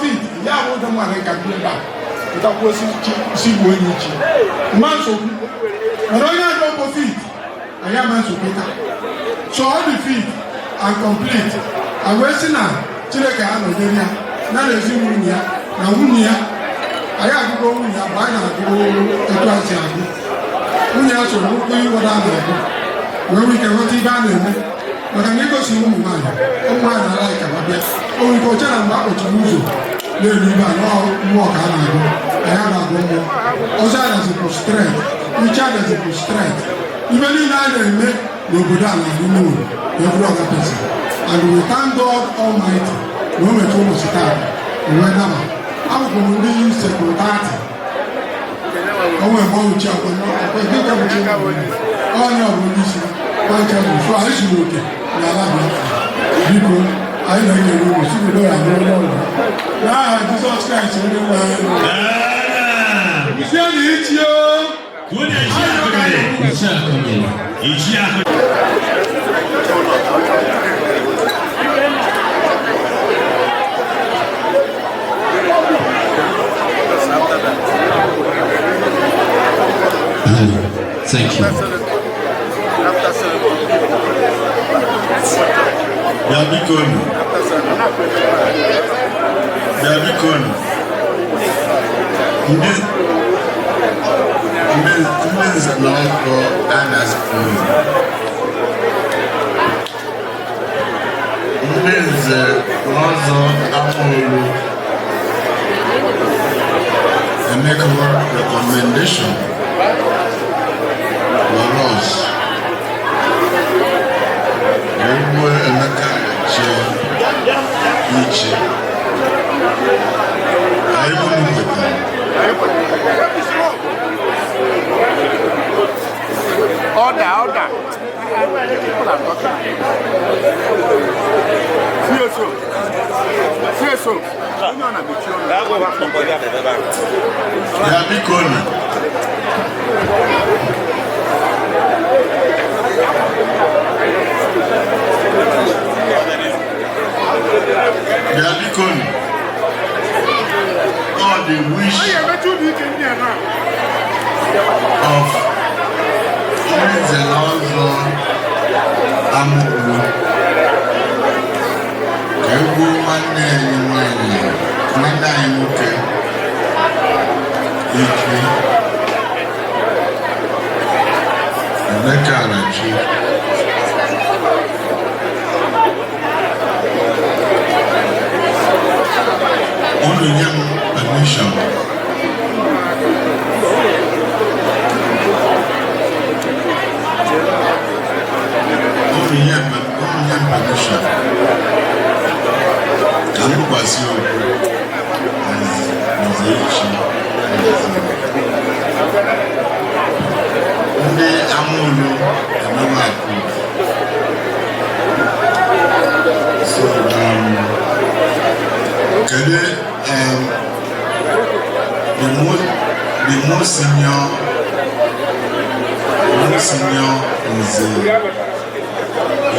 Fit ya bụ ụdị mmadụ ka bi ebe a pụtakwuo si gbuo onye ichi mma nsogbu, mana onye adọkwo fit, anyị ama nsogbu taa. So ọ dị fit and complete. A wee sị na Chineke ha nọnyere ya na ezinụlọ ya na nwunye ya. Anyị agụgo nwunye ya mgbe anyị na-agụ etu a si agụ nwunye ya, soro ụkwụ ịghọta a na-agụ wee nwee ike ghọta ibe a na-eme, maka na igosi ụmụ nwaanyị na-ala ka ma bịa. O nwere ike oche na mgbe a kpọchiri ụzọ na-elu ibe a mmụọ ka a na-agụ. Anyị a na-agụ mmụọ ọzọ adazipụ straight, uche adazipụ straight. Ibe niile a na-eme n'obodo a na-adị known to every other person, and we thank God Almighty na o metụ ụbọchị taa wee daba. Abụkwa m ndị secretary onwe mgbe ọnwụchi akwa nke nke bụ chi onye ọ bụ onye isi nwanche bụ so anyị zuru oke n'ala Biafra. Biko, anyị na-ekele unu si udo ya bụrụ n'ụlọ n'aha Jizọs Kraịst onye nwe anyị. Sie na ichi o. Ichi akụnyere. Ichi akụnyere. Thank you. Bịa biko nụ. Bịa biko nụ. Ndị nze na ọzọ anasị ndị nze na ọzọ Amaolu emekọrọ recommendation for us egbuo Emeka chie ichi. Anyị unu kwetara. Order, order. People are talking. CSO. CSO. Onye ọ na-emechi ọnụ. Ya biko nụ. Ya biko nụ. All the wish Onye emechi ụlọ ike ndị a na. of ndị nze na ọzọ Amaolu ka egbuo nwanne anyị nwanyị, nwanne anyị nwoke Ichi Emeka Arachi. Unu nye m permission unu nye m permission ka m tụkwasị okwu Nze Ichi. Ndị Amaolu emewe approve. So kedu the most senior Nze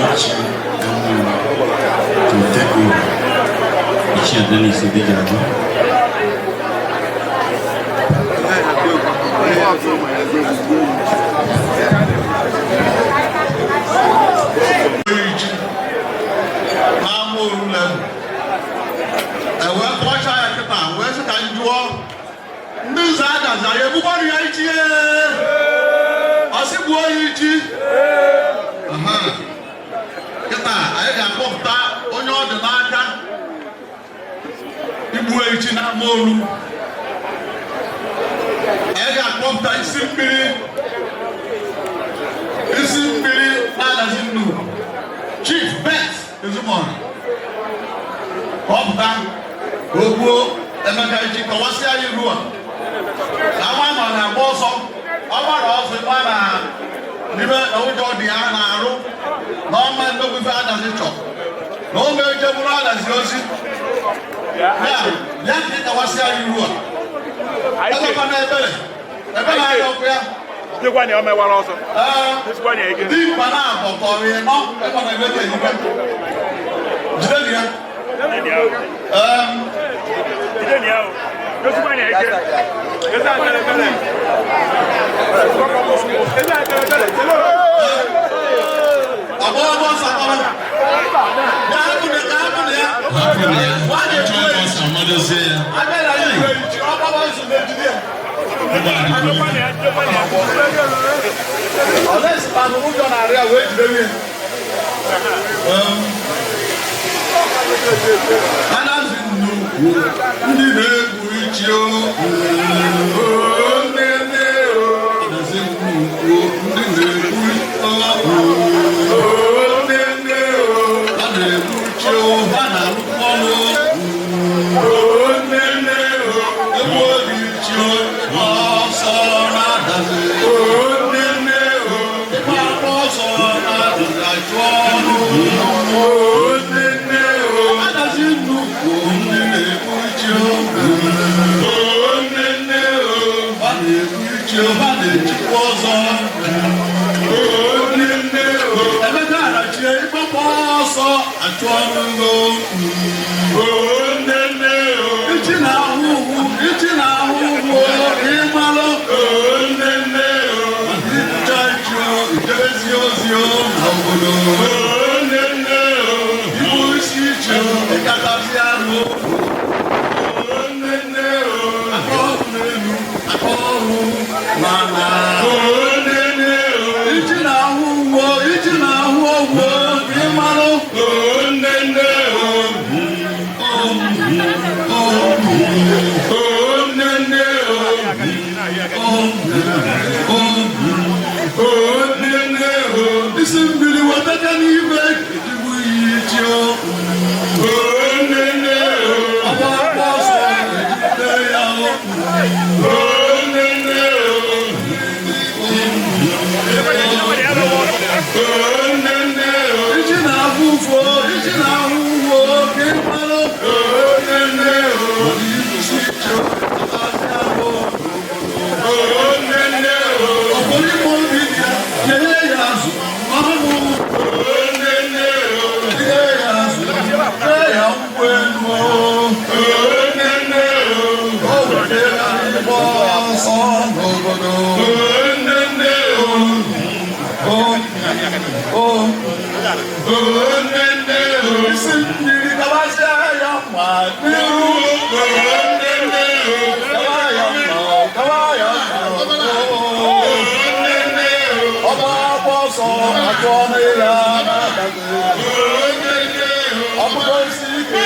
Ichi Amaolu to take over? Ichie Dennis Obijagu. Ichi n'Amaolu level ewee kpọcha ya kịta wee sị ka m jụọ ndị nze Adazi, anyị egbukwanụ ya ichi? Ọ sị gbuo ya ichi. Aha. Kịta anyị ga-akpọpụta onye ọ dị n'aka igbu ichi n'Amaolu. Anyị ga-akpọpụta isi mmiri, isi mmiri na-adazi nnu, Chief Bet Ezumọra, ka ọ pụta ka o gbuo Emeka ichi, kọwasịa ya iru a ka nwa nọ na-agba ọsọ. Ọ gbara ọsọ ịgba na n'ime na ụjọ dị ya na-arụ na ọma nnukwu ife Adazi chọ na o mee jeburu Adazi ozi ya ya ka ịkọwasịa ya iru a ebekwa na ebere ebere anyị ọkụ ya. Dịkwa na o mewara ọsọ. Ee. Dịkwa na ege. Dimkpa na-abọ kọrọ ịnọ ebe na ebe ka jide ya. Ọgbọ ọgbọ ọsọ akpọrọ. Ya hapụ na ya, hapụ na ya. Hapụ na ya. Chọọ ka ọ si amadozie ya. Abịa na ya igwe ichi, ọgbọ ọsọ na-ejide ya. Ụgbọ adịgo. Unless man ụjọ na-arịa wee jide nwunye. Anazi nnukwu ndị na-egwu ichi o. Nne o. Anazi nnukwu ndị na-egwu ichi o. Nne o. Ha na-egwu ichi o, ha na-arụkwa ọrụ. Nne o. Egwu obi ichi o, ịgba ọsọ na-adazi. Nne o. Ịgba ọsọ na-adazi achụ ọrụ. Nne o. Adazi nnukwu ndị na-egbu ichi o. Nne o. Ha na-egbu ichi o, ha na-echikwa ọzọ. Nne o. Emeka arachie ịgbakwa ọsọ achụ ọrụ ngo. Nne o. Ichi na-ahụ ụhụ, ichi na-ahụ ụhụ, ịmalụ. Nne o. Ibucha ichi o, ijebezi ozi o n'obodo. Nne o. Ibu isi ichi o, ịkatazi arụ. Nne o. Aka ọrụ n'elu, aka ọrụ n'ala. Nne o. Ichi na-ahụ ụhụ, ichi na-ahụ ụhụ, ịmalụ. Nne o. Nne o. Nne o. Isi mmiri wetaka n'igwe ejigbo iyi ichi o. Nne o. Ọgba ọgba ọsọ ejide ya o. Nne o. Nne o. Iji na-ahụ ụfụ, iji na-ahụ ụfụ, ka ị malụ. Nne o. Isi ichi o, ịkpasị ahụ. Nne o. Ọ̀pọ̀ ime obi dị ya, nye ya azụ, ọnụ. Nne o. Nye ya azụ, nye ya nkwụ elu o. Nne o. O wetara ịgba ọsọ n'obodo. Nne o. O, o, o, nne o. Isi mmiri gabasịa ya mma n'iru. Nne o. Gaba ya mma, gaba ya mma. Nne o. Ọgba agba ọsọ atụ ọnụ ya n'adaghị. Ọkpụkpọ isi ike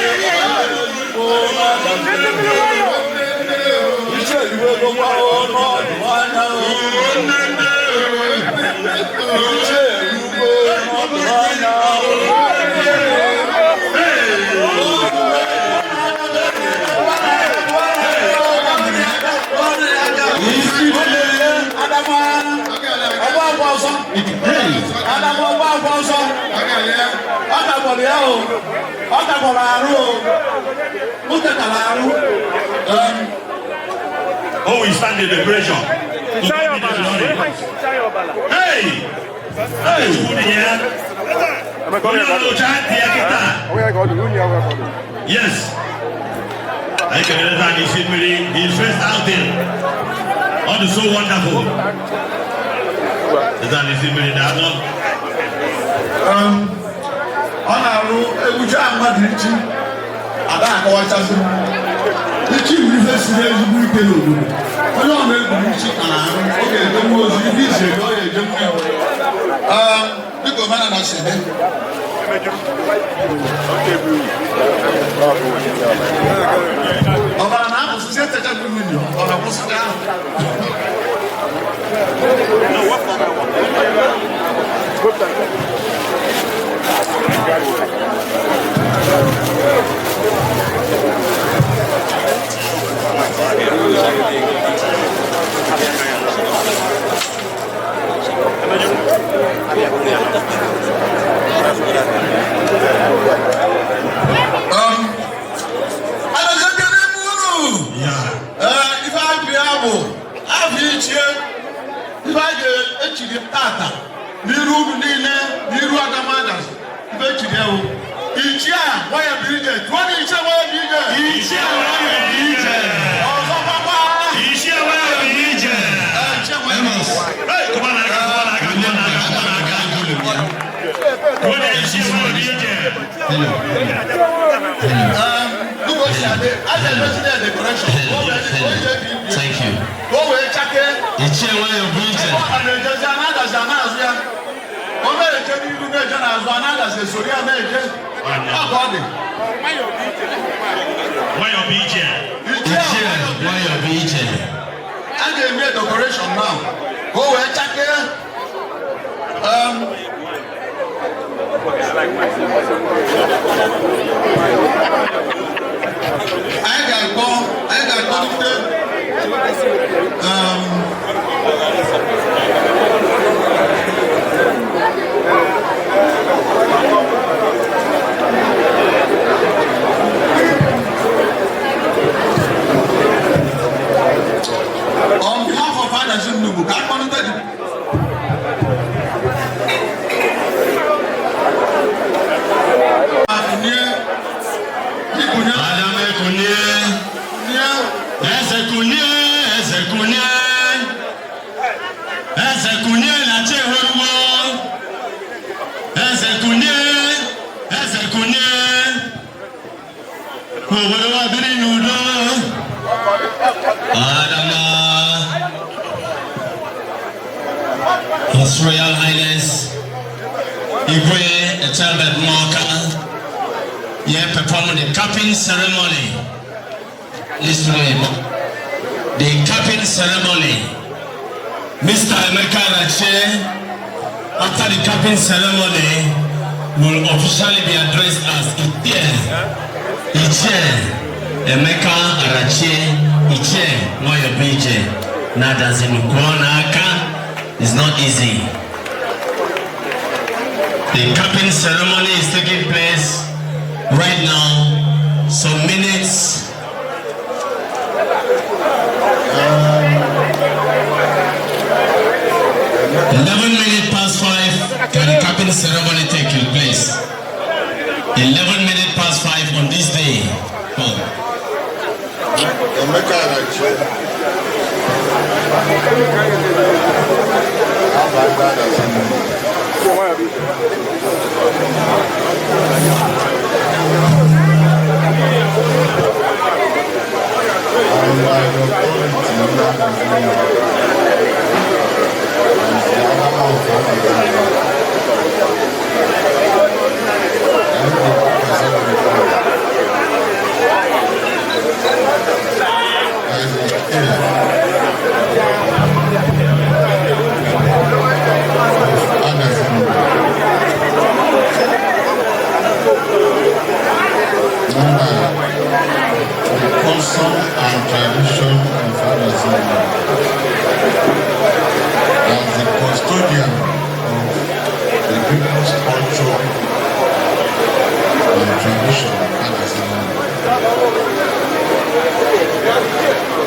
ozugbo n'adaghị. Iche iwe gokwa n'ọdụ anya. Iche iwe n'ọdụ anya. Ọgba agba ọsọ. Adamu ọgba agba ọsọ. Ọ kagbọrọ ya o. Ọ kagbọrọ arụ o. O tetara arụ. Oh, we stand in the pressure. Hey! Hey! Chukwu dị ya. Onye ọrụ ụcha dị ya kịta. Yes. Anyị kelere taa n'isi mmiri, his first outing. Ọ dị so wonderful. Taa n'isi mmiri na-anọ. Ọ na-arụ egwucha mmadụ ichi ada akọwachasị ichi bụ ife siri ezigbo ike n'obodo. Onye ọ na-egwuru ichi ka na-arụ ọ ga-ejenwu ozi ife isi ego ọ ga-ejenwu ya. Dịka omenala si dị, ọbara na-akwụsịsị etecha mmiri, ọ na-akwụsịcha ahụ. Anazekere m unu. Ee, ife abịa bụ afọ ichie, ife a ga-echiri tata n'iru unu niile, n'iru Adamadas, ife echiri ewu ichie a nwaya bụ ije tụọ na ichie nwaya bụ ije. Ichie nwaya bụ ije. Ọzọ. Hello. Dịka o si adị, a ga-emezi ya decoration ka o wee dị ka o ji ebi ibi. Thank you. Ka o wee chakee. Ichie nwayọ bụ ije. Ebe ọ ka na-ejezi, a na-adazi a na-azụ ya. Ọ na-eje n'iru, na-eje n'azụ, a na-adazi esoro ya na-eje. Ọ ka ọ dị. Nwayọ bụ ije. Ichie nwayọ bụ ije. A ga-eme decoration now ka o wee chakee. Anyị ga-akpọlite on behalf of Adazi Nnukwu, ka akpọlite the Akunie, Ikunie. Adame kunie. Nie. Eze kunie, eze kunie. Eze kunie na chi ehoruwo. Eze kunie, eze kunie. Obodo wa biri n'udo. Adama. His Royal Highness Igwe Ethelbert Muoka here performing the capping ceremony. Listen to him. The capping ceremony. Mr. Emeka Arache, after the capping ceremony, will officially be addressed as Ichie, Ichie Emeka Arache, Ichie Nwayobuije. N'Adazi Nnukwu n'aka is not easy. The capping ceremony is taking place right now. Some minutes. 5:11 can the capping ceremony take place. 5:11 on this day. Oh. Emeka Arachi. Afa ndị Adazi Nnukwu. And by the authority ndị Adazi Nnukwu and the Adama of Adazi Nnukwu, and the President as a king of Adazi Nnukwu. Number, the custom and tradition of Adazi Nnukwu as the custodian of the people's culture and tradition of Adazi Nnukwu.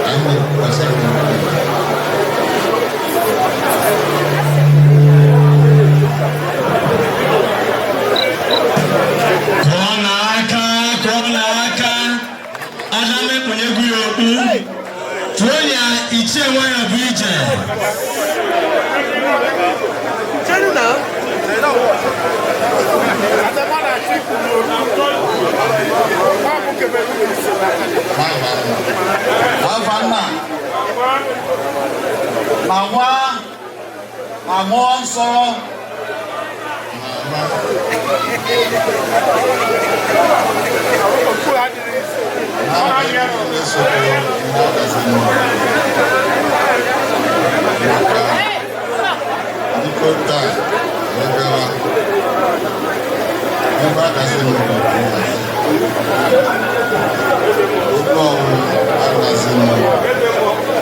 And the president. Kụọ n'aka, kụọ n'aka. Adam ekpunyegwu ya okpu. Tụọ ya Ichie nwayọ bụ ije. Afa Nna na Nwa na Mmụọ Nsọ. Maka ndịkọ taa wee bịawa ebe Adazi Nnukwu, oge ọbụla Adazi Nnukwu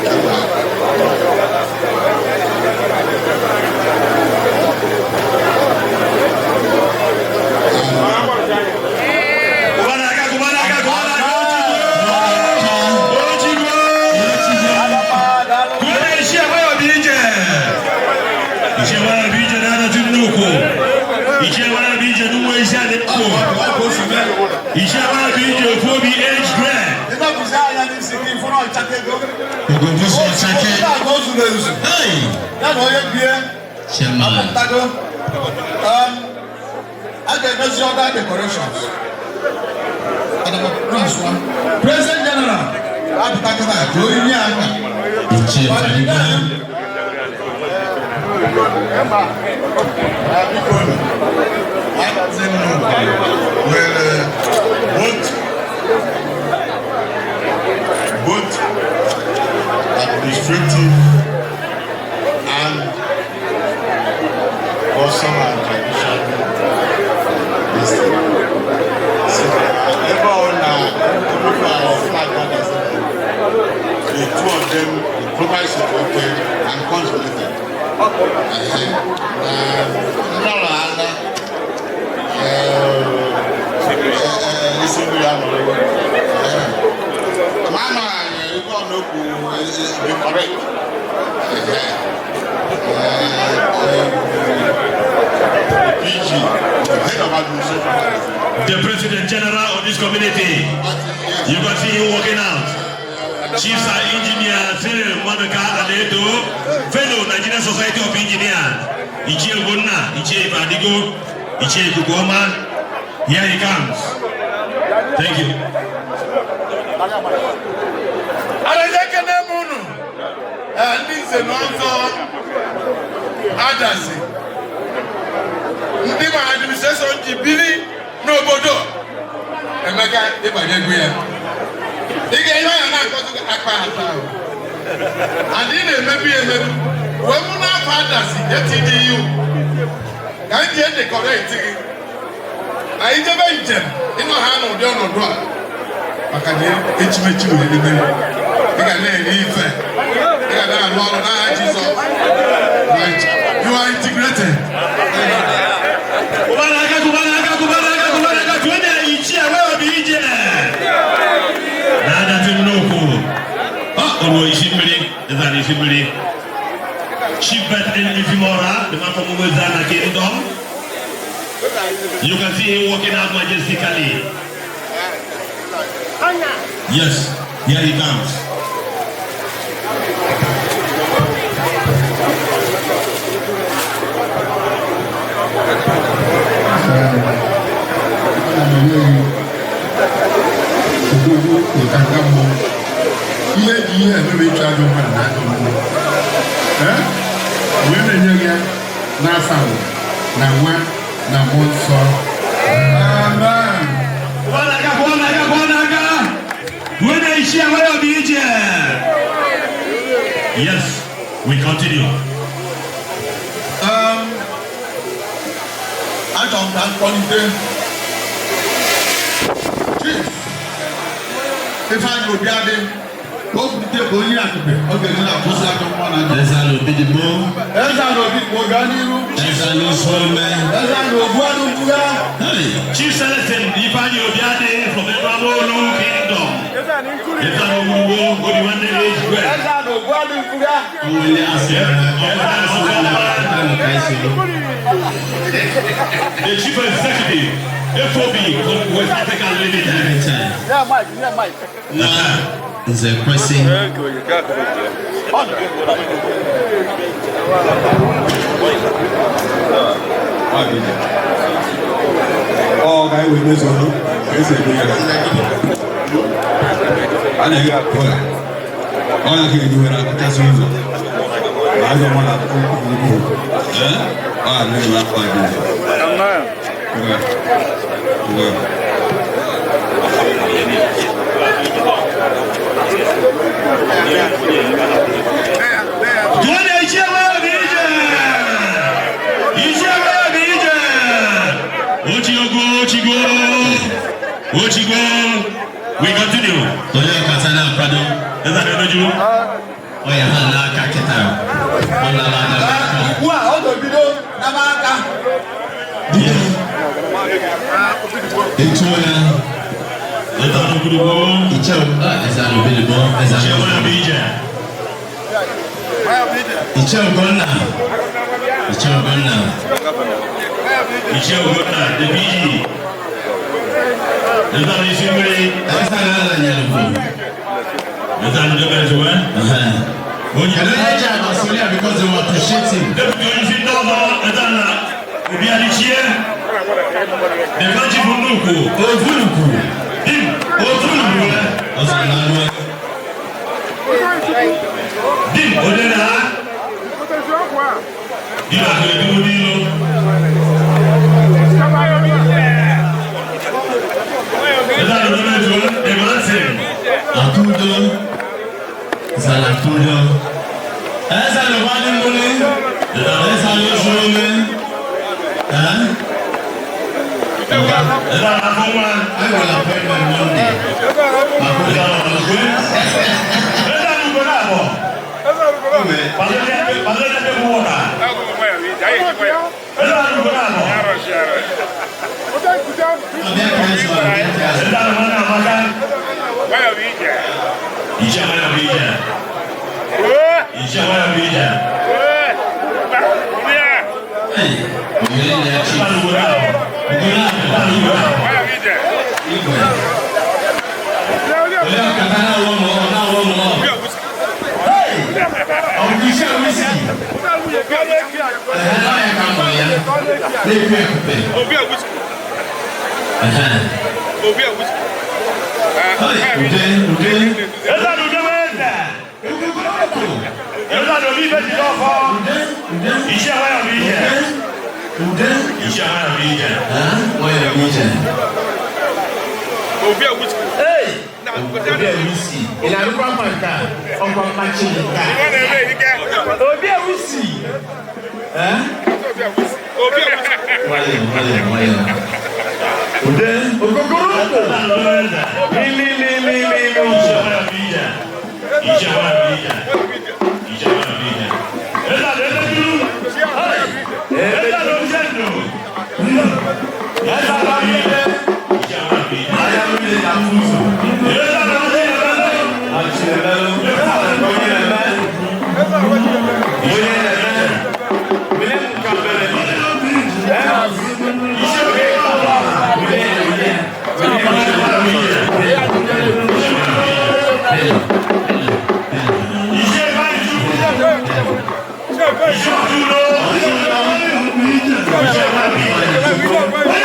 kịta. Kụba n'aka, kụba n'aka, kụba n'aka. Ochigbo! Kụba na Ichie nwayọ bụ ije. Ichie nwayọ bụ ije na-Adazi Nnukwu. Ichie nwayọ bụ ije n'ụmụ ezi adị nnukwu. Ichie nwayọ bụ ije ofu obi age grade. Ịnọpụzi anya n'isi gị fụrụ ọchakego. Ogobusu ọchake. Nke a ka o zuru ezu. Hey! Ya na onye bie Chairman. apụtago. A ga-emezi other decorations. Adama President General apụta kịta ka onye aka. Ichie Fadiga. Nwere both administrative and custom and tradition this thing. So, ebe ọ na our flag the two of them properly situated and consolidated. Nnọrọ ala isi mmiri anọrọ ma ama ebe ọ n'okwu be correct. PG, the head of administration. The President General of this community. You can see him walking out. Chief Sir Engineer Cyril Maduka Adeto, Fellow Nigerian Society of Engineers. Ichie Ogbonna, Ichie Ifadigo, Ichie Ikukuoma. Here he comes. Thank you. Adazi, ekene m unu. Ndị nze na ọzọ Adazi, ndị ma administration ji biri n'obodo. Emeka, ịbanye egwu ya, ị ga-enye ya na-akọzi akpa ata ahụ and ị na-emebi emebi wee mụ n'afọ Adazi ATDU ka m ji edecorate gị na ijebe njem ịnọ ha n'ụdị ọnọdụ a, maka na echimechi wee debe, ị ga na-eri ife, ị ga na-arụ ọrụ n'aha Jizọs. You are integrated. Kubaraka, kubaraka, kubaraka, kubaraka, twende Ichie wewe bije. Nada nnukwu. Ọ ọrụ isi mmiri, ịzara isi mmiri. Chief Bet Ifimora, the man from Umuezana Kingdom. You can see him walking out majestically. Yes, here he comes. Ana m enye gị odogwu ịkanga mmọnwụ. Ihe eji ihe emebe ịchụ ajọ mmadụ na ajọ mmụọ. Ee, wee na-enye gị ya n'afọ ahụ na Nwa na Mmụọ Nsọ, amen. Kubaraka, kubaraka, kubaraka. Twende Ichie wewe bije. Yes, we continue. Achọrọ m ka m kpọlite Chief Ifeanyị Obiadị ka o bulite bụ onye akụpe ọ ga-eji na-akwụsị ajọ mmụọ na ajọ. Eze Obidigbo. Eze ala Obidigbo, gaa n'iru. Eze Osome. Eze ala Ogbuadụ Mbuga. Hey. Chief Celestine Ifeanyi Obiade from Ebrahim Kingdom. Ezana Owuwo, Obiwanne Age Grade. Onye asị na ka esi. The Chief Executive, FOB, West Africa Limited. Nwa Nze Kwesị. Ọ ga ewe mezuo ka esi eme ya. A na-eghe akụ ya, ọ ya ka eji were akụchasị ụzọ ma ajọ mmadụ akụkọ ukwu. Ọ ga na-enwe afọ adị. Ngwa. Twende Ichie wewe bije. Ichie wewe bije. Ochigo, Ochigo. Ochigo. We continue. Onye ọkata na-akwado. Ezana Emeju. Ọ ya ha n'aka kịta. Ọ nara anya n'aka. Ugbu a ọ ga-ebido n'ama aka. Etuo ya. Ezana Ogudugo. Ichie Eze Obidigbo. Eze Ichie wewe bije. Ichie Ugonna. Ichie Ugonna. Ichie Ugonna, the PG. Ezana Isimmiri. Eze ala nyere. Ezana Jebe. Onye Kedu onye ji amasị ya because they will appreciate him. Deputy onye isi ndị ọzọ, Ezana Obiadichie. The Chief Nnukwu. Ovulukwu. Dim. Ovulukwu. Ọsọ na anụ. Dim Odena. Dim Akụedu n'ilu. Eze a nọ Emansin. Akudo. Zalakudo. Eze lụwa ní múni. Eze lóṣù omi. Ọ̀gá. Eze a na-afọ nwa. I will appointment Monday. Eze a nọ n'okwe. Eze a nọ n'abọ. Palele ebe bụ wọta. Eze a nọ n'abọ. Abịa ka eze ọbịa ka eze. Eze a nọ n'amaka. Iche nwayọ bụ ije. Iche nwayọ bụ ije. Hey, oyere na Eze chief. a nọ n'abọ. Ogolo Eze a nọ n'abọ. Igwe. Ole ọkata na-awọ m ọ na-awọ m ọ. Hey! Ọ bụ isi whisky. Ehe, ọ ya ka mụ ya. Na-ekwu ekupe. Ehe. Hey, ude, ude. Eze a nọ n'ebe eze. Eze a nọ n'ibe jide ọfọ. Ude, ude. Iche nwayọ bụ ije. Ude. Iche nwayọ bụ ije. Eh, nwayọ bụ ije. Hey! Obi Ewusi. Ị na-arụkwa mma nke a? Ọkwa mmachi nke a. Obi Ewusi. Eh? Nwayọ, nwayọ, nwayọ. Ude. Okokoro ụkwụ. Eze a nọ n'ebe eze. Ili, ili, ili, ili, ili Iche ụkwụ. nwayọ bụ ije. Iche nwayọ bụ ije. Iche nwayọ bụ ije. Eze a nọ ebe duru. Eze a nọ nche ndụ. Eze a nọ ije. Iche nwayọ bụ ije. Anya mmiri na-afụ ụzọ. Eze a nọ nche ndụ. Achịrịmelụ. Onye na-eme. Onye na-eme. Wile m ka mbere. Eh? Wile, wile. Iche nwayọ chukwu. Iche ọtụtụ. Iche nwayọ bụ ije. Iche nwayọ bụ ije.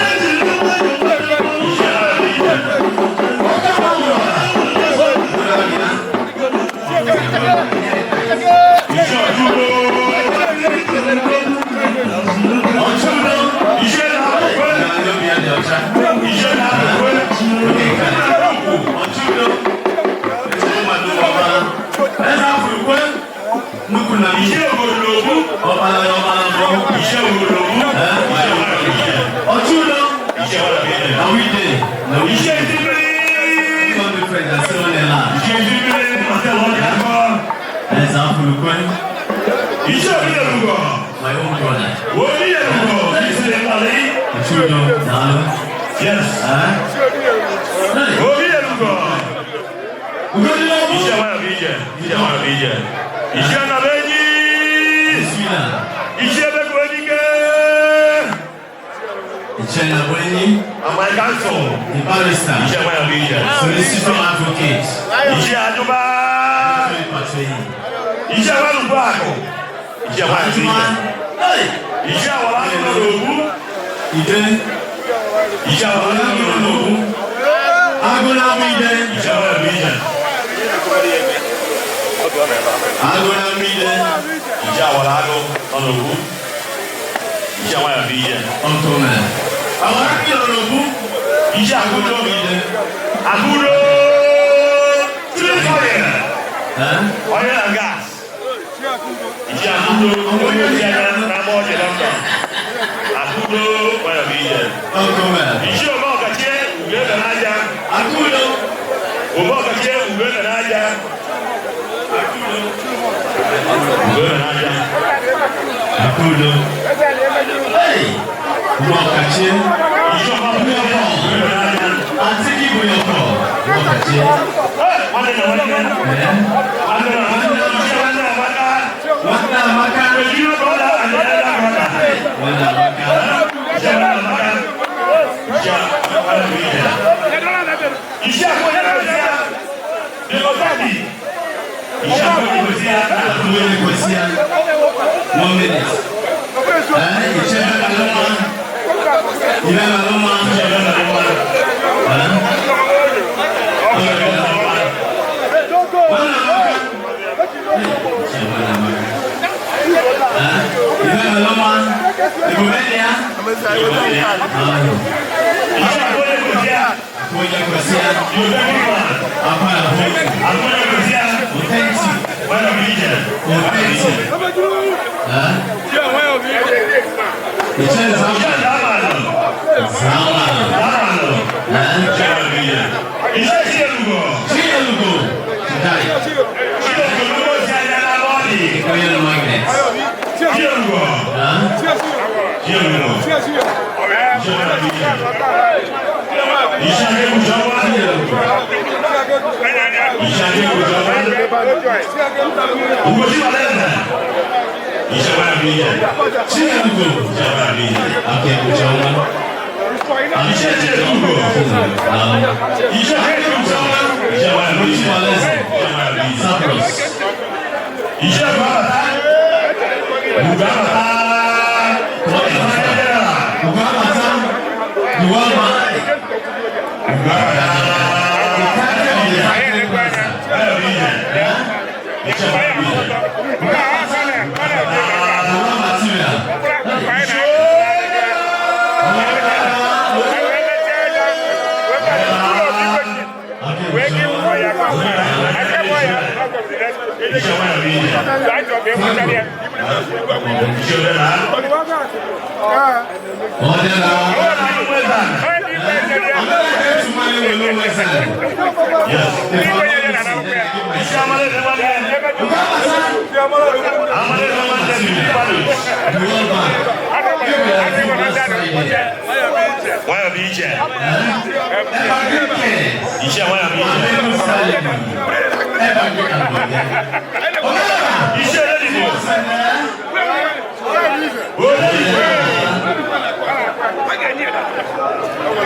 Iche ọtụtụ. Ọchụdo. Iche na-akwụkwọ. Na obi ya dị ọcha. Iche na-akwụkwọ. Ọchụdo. Ezigbo mmadụ ọbara. Eze afụrụkwe. Nnukwu na Iche ogologo. ọbara ya ọbara mbọ. Iche ogologo. Iche nwayọ bụ ije. Ọchụdo. Iche nwayọ bụ ije. Na we dey. Na we Iche dey. ndị mmiri. Come be friends and say only lie. Iche ndị mmiri. Ọtẹ lọ dị akọ. Eze afụrụkwe. Iche obi erugo. My own brother. Obi erugo. Isi ịkpali. Ọchụdo. Daalụ. Yes. Eh? Hey. Obi erugo. Ugodi na Iche nwayọ bụ ije. Iche nwayọ bụ ije. Iche anaba enyi. Bismillah. Iche ebe kwe dike. Ichena Bwenyi, Amai kansụl. the barrister, Iche nwayọ bụ ije. solicitor advocate, Iche ajụba. Patri. Iche nwalukwu akụ. Iche nwayọ bụ ije. Hey! Iche awara akụ nọ n'ogbu. Ide, Iche awara akụ nọ n'ogbu. Agụla m ide, Iche nwayọ bụ ije. agụla m ide, Iche awara agụ nọ n'ogbu. Iche nwayọ bụ ije. ọtụmẹ. Àwọn akílọ̀ ló bú. Iche akụdo. Ide. Akụdo. Three oil. Eh? Oil and gas. Iche akụdo. Onye oji anya na-agba ọjị London. Akụdo nwayọ bụ ije. Ọtụmẹ. Iche ome ọkachie ugo ebe n'aja. Akụlọ. Ome ọkachie ugo ebe n'aja. Ugo ebe n'aja. Akụlọ. Hey! Nwa ọkachie. Iche ome ọkachie ugo ebe n'aja. Àti kí bụ ya ọkọ. Nwa ọkachie. Hey! Nwanne na nwanne. Eh? Nwanne na nwanne. Iche nwanne amaka. Nwanne Amaka. The junior brother and the elder brother. Nwanne Amaka. Iche nwanne amaka. Iche nwanne bụ ije. Iche akụ onye na-esi ya. The Osabi. Iche akụ onye na-esi ya. Akụlọ na-ekwesị ya. 1 minute. Eh? Ichebe kalụma. Ibe mara mma. Ibe mara mma. Ibe mara mma. Nwanna amaka. Nwanna amaka. Ibe mara mma. Ebube dị ya. Iṣẹ́ àkọlé kò sí à. Onye kwesị ya. Yorùbá bí wà. Akwa ahụ. Àkọlé kò sí à. Authentic. Wọ́n bí jẹ. Authentic. Iṣẹ́ Iṣẹ́ Zama. ìdámà lọ. Zama. Dámà lọ. Iṣẹ́ wọ́n bí jẹ. Iṣẹ́ ìṣèlúgọ̀. Chinelugo. Chidai. Chinelugo ló ṣe ayẹyẹ bọ́ọ̀lì. Onye magnet. Chinelugo. Chinelugo. Iṣẹ́ wọ́n bí jẹ. Iṣẹ́ àgbẹ̀kùjọ wá. Iṣẹ́ àgbẹ̀kùjọ wá. Ugochi Valente. Iṣẹ́ wọ́n bí jẹ. Chinelugo. Iṣẹ́ wọ́n bí jẹ. Akẹ́kọ̀ọ́ ọma. Iṣẹ́ Chinelugo. Iṣẹ́ àgbẹ̀kùjọ wá. Iṣẹ́ wọ́n bí jẹ. Iṣẹ́ wọ́n bí jẹ. Cyprus. Iṣẹ́ bàbá. Bùgá bàbá. Ugabata. Nuwama. Bùgá bàbá. The captain of the Titan Master. Báyọ̀ bí jẹ. Iṣẹ́ wọ́n bí jẹ. Nuwa material. Iṣẹ́ wọ́n bí jẹ. Iṣẹ́ wọ́n bí Ọdẹ́la. jẹ. Yes. Iṣẹ́ amalẹ̀ ní wọ́n lẹ̀. Amalẹ̀ ní wọ́n lẹ̀ ní ìbàdàn. Wọ́n bí jẹ. Iṣẹ́ wọ́n bí jẹ. Iṣẹ́ lẹ́dìbò. Olẹ́dìbò.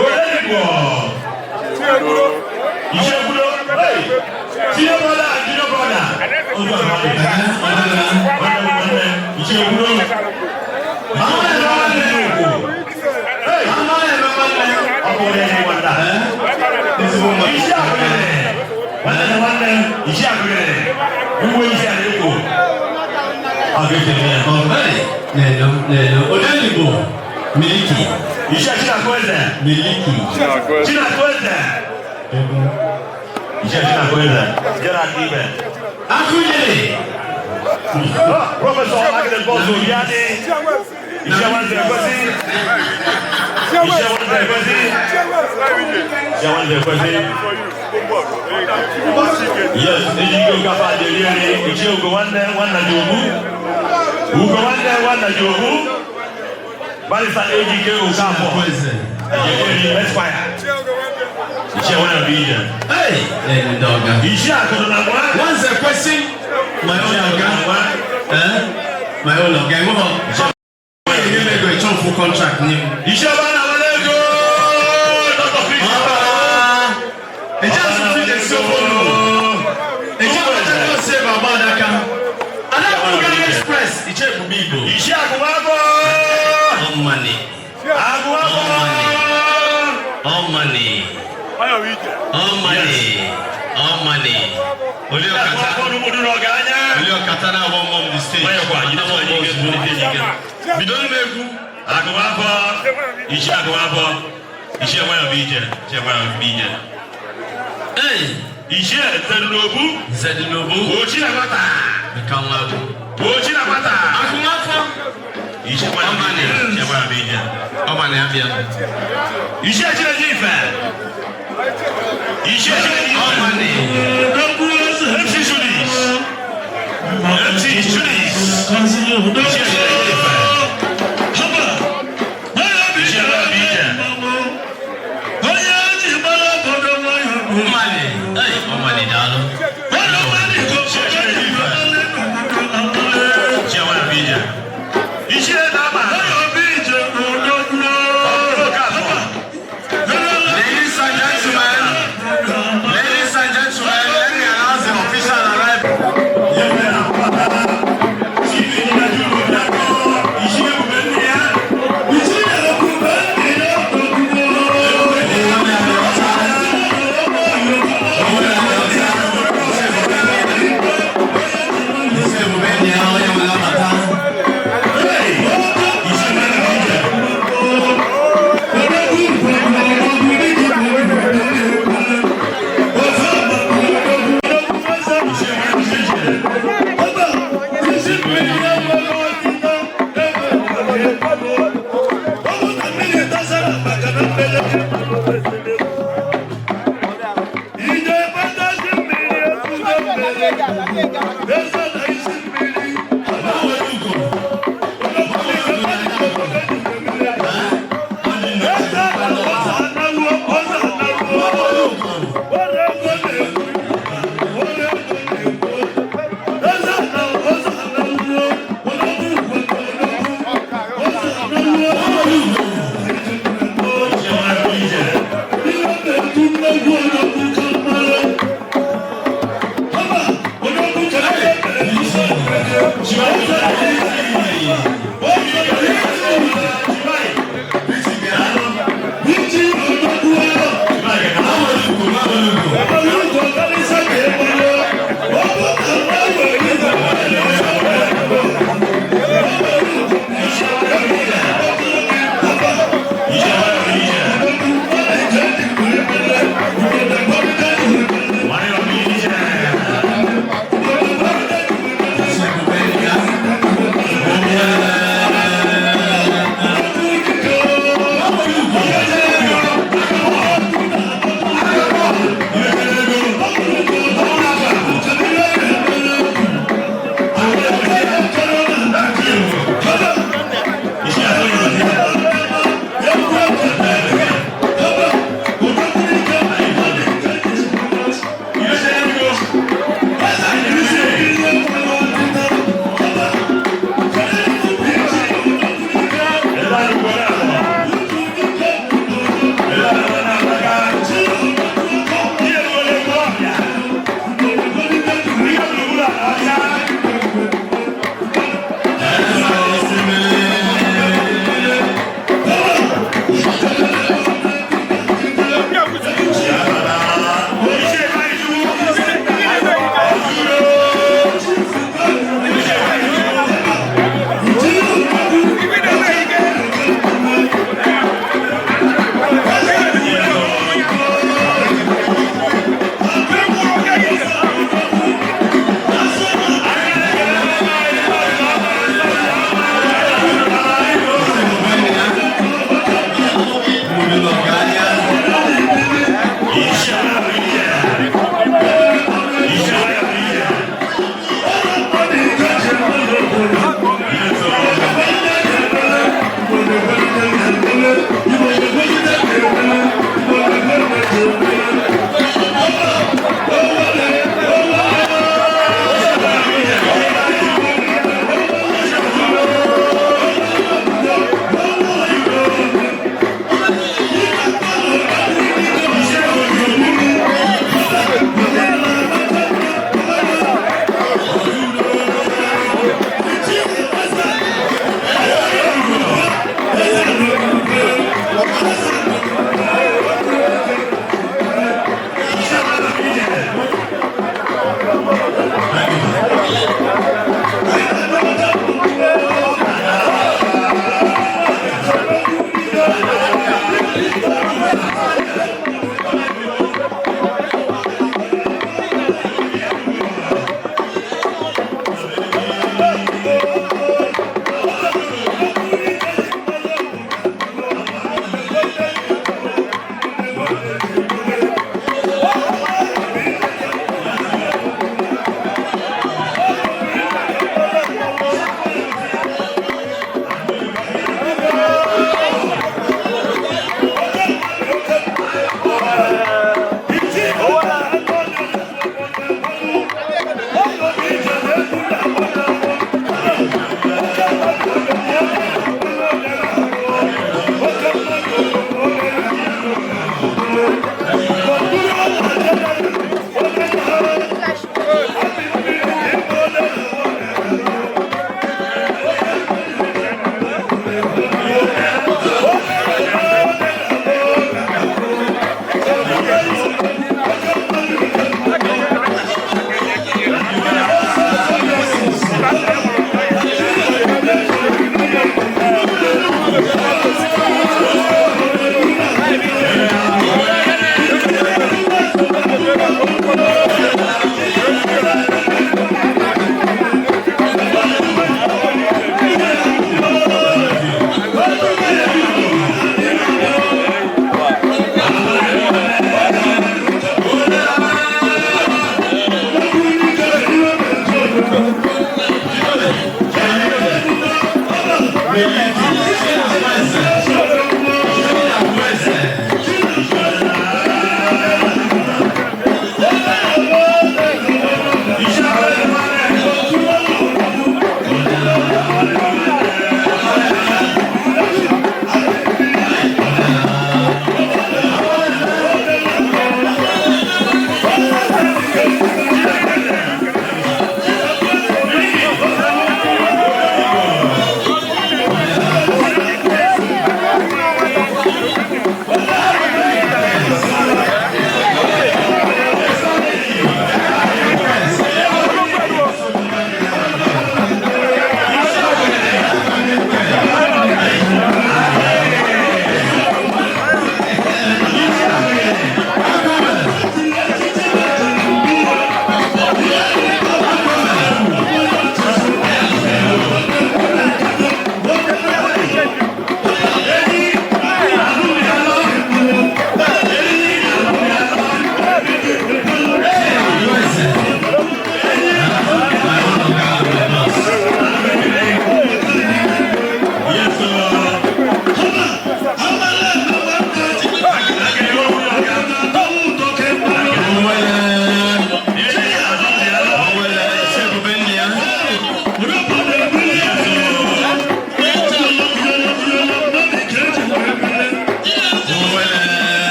Olẹ́dìbò. Iṣẹ́ gbúdọ̀. Senior brother and junior brother. Ojú àwọn ọmọdé. Iṣẹ́ gbúdọ̀. Àwọn ẹ̀rọ wà nínú òkú. Ọkùnrin ẹni wà dà. Iṣẹ́ àgbẹ̀rẹ̀. Wọ́n lẹ́nu wọ́n lẹ́ iṣẹ́ àgbẹ̀rẹ̀. Wíwé iṣẹ́ àlékò. Àgbẹ̀rẹ̀. Lẹ́nu lẹ́nu Odenigbo Miliki Iṣẹ́ Chinakwe-Eze. Miliki Chinakwe-Eze. Iṣẹ́ Chinakwe-Eze. Gerard Ibe. Akụnyere Prọfesọ Agnes Bọ́sù Obiadi. Iṣẹ́ wọn tẹ̀ kwesí. Iṣẹ́ wọn tẹ̀ kwesí. Iṣẹ́ wọn tẹ̀ kwesí. Yes, Ejike Okafor Adeliere, Iṣẹ́ Ugo nwanne nwanna ji ogbu. Ugo nwanne nwanna ji ogbu. Barrister Ejike Okafor. Eze. Adeliere Esquire. Iṣẹ́ wọn bí ije. Hey, lẹ́nu dọ̀gá. Iṣẹ́ àkùnrin na nwa. Once a question, my own ọ̀gá. Eh? My own ọ̀gá. Ìwọ́n bọ̀. Onye nye m ego ịchọ mfu contract nye m. Iṣẹ́ ọba na wọlé ego. Dr. Chris. Ọba. Eje asụsụ ije si ofe onugbu. Eje abacha ní ose bàbá adaka. Adaka Express. Iche ebube Igbo. Iṣẹ́ àgùnwábọ̀. All money. Àgùnwábọ̀. All money. All money. All money. Oli ọkata. Àgùnwábọ̀ ní mo dúró ọ̀gá anya. Oli ọkata na-agba mmụọ m the stage. Nwayọkwa, jide Ọkata nwayọ, mmụọ ike, ozugbo. ike, ike. Bido m egwu. Àgùnwábọ̀. Iṣẹ́ àgùnwábọ̀. Iṣẹ́ nwayọ̀ bụ ije. Iṣẹ́ nwayọ̀ bụ ije. Hey, Iṣẹ́ Nzedunobu. Nzedinobu. Ochi na nwata. Nka nwa bụ. Ochi na nwata. Agụmafọ. Iṣẹ́ nwayọ̀ bụ ije. Iṣẹ́ nwayọ̀ bụ ije. Ọma na-abịa. Iṣẹ́ Chinedu Ife. Iṣẹ́ Chinedu Ife. All money. MC Julis. MC Julis. Iṣẹ́ Chinedu Ife. Iṣẹ́ nwayọ̀ bụ ije. Money. Hey, all money daalụ. Iṣẹ́ Chinedu Ife. Iṣẹ́ nwayọ̀ bụ ije. Iṣẹ́ Dama. Ladies and gentlemen, ladies and gentlemen, let me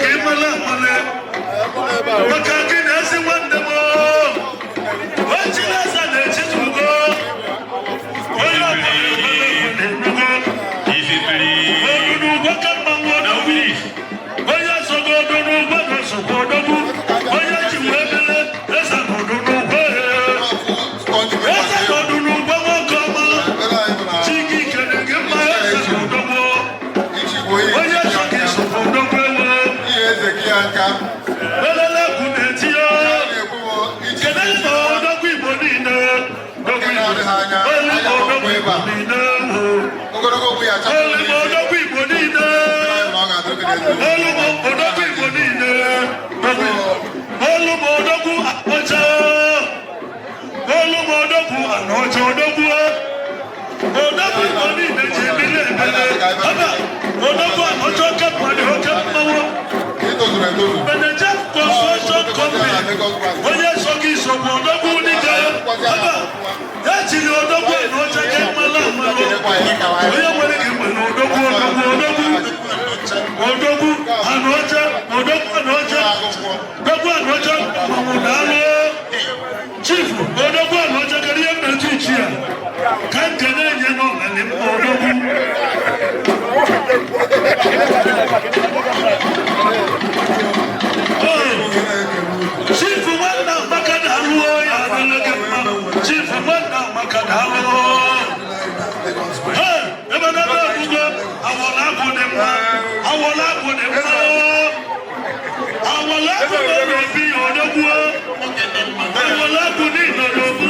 ka ị mara amala maka gị na ezi nwanne m. Echileze na-echitugo onye ọbụla na-enugo odunugwe ka mmanwụ odogwu, onye sogo odunugwe na osokwa odogwu, onye ji wee bele eze na odunugwe, eze na odunugwe, nwoke ọma. Chike ikele gị mma, eze na odogwu, onye so gị sokwa odogwu ewe. Elele kwu na-eti ya. Kedu na odogwu Igbo niile, odogwu Igbo, olu odogwu Igbo niile, olu odogwu Igbo niile, olu odogwu Igbo niile, olu odogwu Anọcha, olu odogwu Anọcha, odogwu, odogwu Igbo niile ji ebili ebele ọba odogwu Anọcha, oke mmadụ, oke mmanwụ. Beneja Construction Company, onye so gị sokwu odogwu dike ọba ya jiri odogwu Anọcha ke mmalụ amalụ, onye nwere gị nwere odogwu, odogwu, odogwu, odogwu Anọcha, odogwu Anọcha, odogwu Anọcha, mmanwụ. Daalụ, chief odogwu Anọcha. Kedu ihe mmetụ ichi ya ka nke na-enye n'ọlalị mma odogwu? Chief nwanna Amaka, daalụ, ya adịla gị mma. Chief nwanna Amaka, daalụ. Hey, ebe na ebe ebugo awọla akwụ dị mma, awọla akwụ dị mma, awọla akwụ nọ n'obi odogwu, awọla akwụ niile n'obu,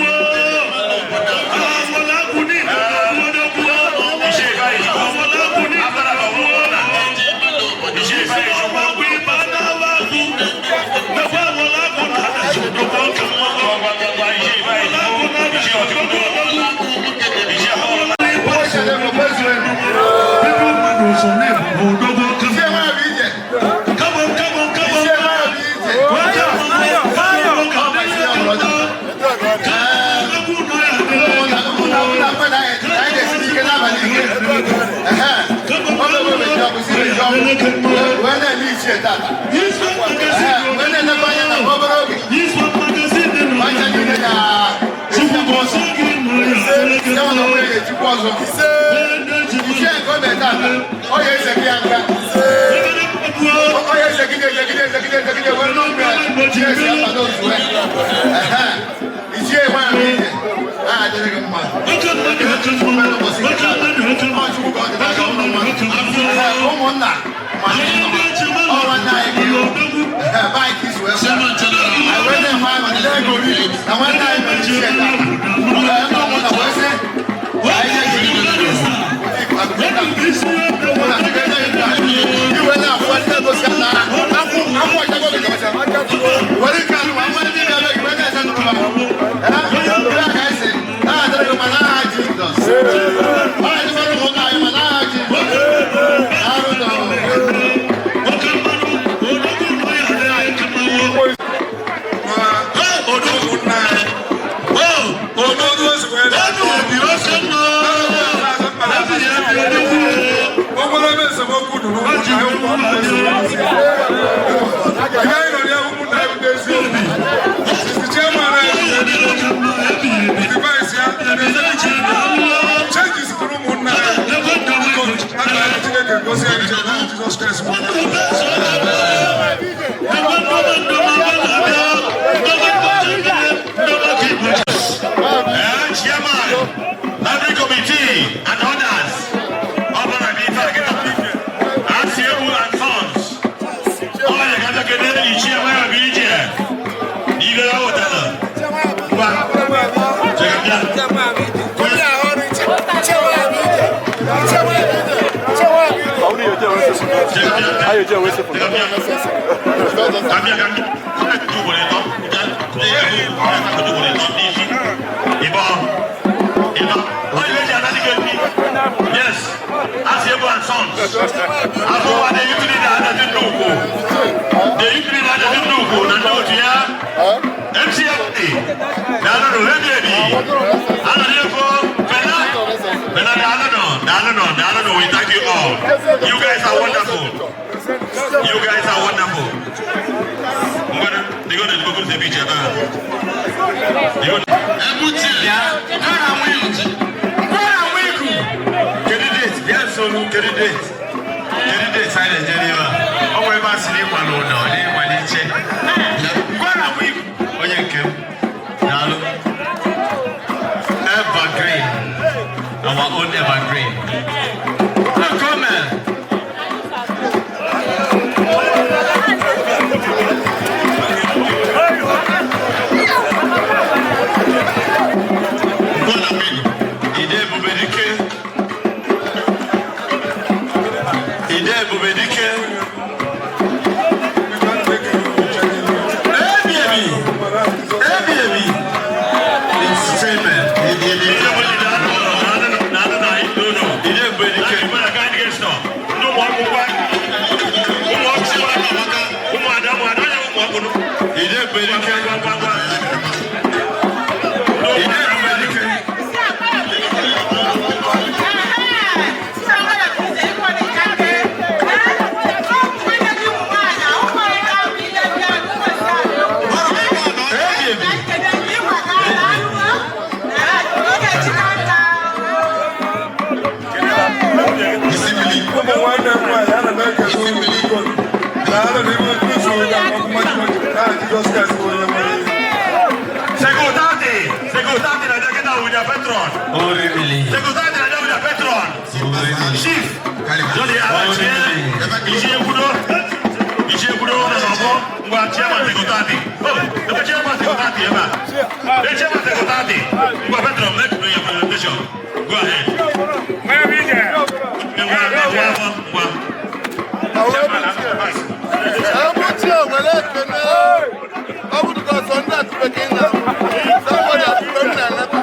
awọla akwụ niile n'obu odogwu, awọla akwụ niile n'obu. Ọgbọgbọ ịba n'awa akwụ mekwa awọla akwụ na adachi odogwu, oke mmanwụ, awọla akwụ na adachi odogwu, odogwu awọla ịba People mmadụ so na-ebu odogwu, oke mmanwụ. Come on, come on, come on. Nwoke mmanwụ, nwoke adịghị mma. Ka odogwu nọ ya adịghị mma. Come on, come on. Ya adịghị mma. This one magazine, this one magazine dị n'ụlọ. Chukwu gozie gị nọ ya adịghị mma. Ee, ndị ji Ebe na-ekwu oke mmadụ, oke mmanwụ, oke mmadụ, oke mmadụ, oke mmadụ, oke mmanwụ. Ụmụnna Ndị ji mmadụ odogwu. Na nwanne anyị mere ichie taa, ndị ụmụnna wee sị ka anyị nye gị iwe na-afụ ndị egosi ala akwụ akwụ ọchago gị kọcha were ike anụ ma ndị ga-eme gị wee na-ese nụrụ ha ee aka anyị sị na-adịrị gị ma n'aha Jizọs, ọ na-adịkwara ụmụnna anyị ma n'aha Jizọs arụ nọ. Oke mmanụ, odogwu nọ ya adịghị mmanwụ. Odogwu, odogwu, ebi oke mma, ebi ebi odogwu. Ogologo esemokwu dị n'ụmụnna anyị, ụmụnna esemokwu. Ihe anyị nọ ya, ụmụnna anyị bụ eziokwu. Sisi chairman anyị, the vice ya, the executive changes tụrụ ụmụnna anyị. Biko, aka anyị Chineke gozie anyị njem n'aha Jizọs Kraịst bụ onye nwe. Chairman, Library Committee, and others. Ọbụla bụ ife a Asị Ewu and Sons. Ọ ya ka kene ichie nwayọ bụ ije. Ibe ya wetara. Ngwa. Chega bịa. Chega bịa. Chega bịa. Ka bịa ka bịa. Ugboro ịtọ. Ugboro ịtọ n'isi. Ịbọ. Ịnọ. Ọ ibe ji anadị gị ebi. Yes. Asị Ewu and Sons. Afọwa the youth leader Adazi Nnukwu. The youth leader Adazi Nnukwu na ndị otu ya. MCFD. Daalụnụ, ebi ebi. Anọdụ efo. Fela. Fela, daalụnụ, daalụnụ, daalụnụ. We thank you all. You guys are wonderful. You guys are wonderful. Ngwana, they go to the Google beach. They go. Bịa, gwara nwa iku. Gwara nwa iku. Kedu date? Bịa nso nu, kedu date? Kedu date anyị na-eje n'ebe a? Ọ nwere ebe a sị na ịkwa n'ụdọ, na ịkwa n'iche. Gwara nwa iku. Onye nke m. Daalụ. Evergreen. Our own evergreen. Look, come on. Gwara nwa iku. Ide ebube dike. Ide ebube dike. Ebi ebi. Ebi ebi. Entertainment. Ebi ebi. Ide ebube dike. Ụmụ akwụkwọ, ụmụ akwụkwọ, ụmụada, ụmụada, onye ụmụ akwụkwọ. Ide ebube dike. Ide ebube dike. Ebi ebi. Isi mmiri. Ụmụ nwanne m nwaanyị, ana m ekele unu, biko. Daalụ n'ime Kristo onye ọkụma Chineke, Jizọs Kraịst bụ onye nwere ihe. Security! Security na jaketa with their patron. Orimili. Security na with their patron. Chief. Jolly Abache. Ichie Ekwudo. Ichie Ekwudo na n'ọgbọ. Ngwa chairman Security. Oh, ebe chairman Security ebe a. The chairman Security. Ngwa patron, make your presentation. Go ahead. Ngwa, ngwa, ngwa. Chairman, advice. Ebuchi were ekene ọ bụrụ ka ọsọ ndị atụbe ka ị na somebody atụbe m na-anata.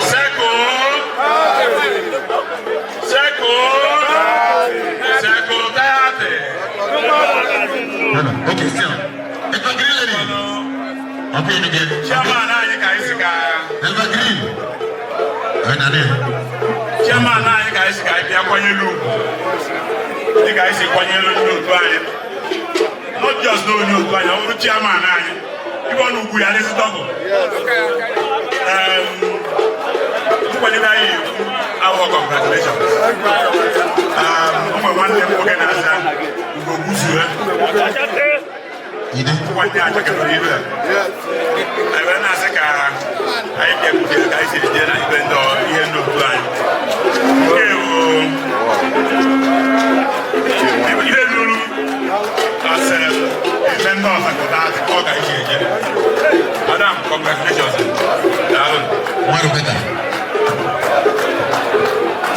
Seko. Seko. Security. Okay, still. Evergreen lady. Okay, again. Chairman anyị ka anyị si ka Evergreen. Anyị na Chairman anyị ka anyị si ka anyị bịa kwanyere ugwu dịka anyị si kwanyere ndị otu anyị, not just na onye otu anyị, ọ bụrụ chairman anyị, ibe ọ na ugwu ya dịzị double. Nkwanyere anyị ekwu awọ, congratulations. Ụmụ nwanne m nwoke na-aza Ugo Guzue. Ide. Nwanne achakebere ibe anyị wee na-asị ka anyị bịakwutere ka anyị si eje na ibe ndị ihe ndị otu anyị nke bụ ihe ruru as a member of Faculty, ọ ka anyị si eje. Madam, congratulations, daalụ. Mmadụ beta.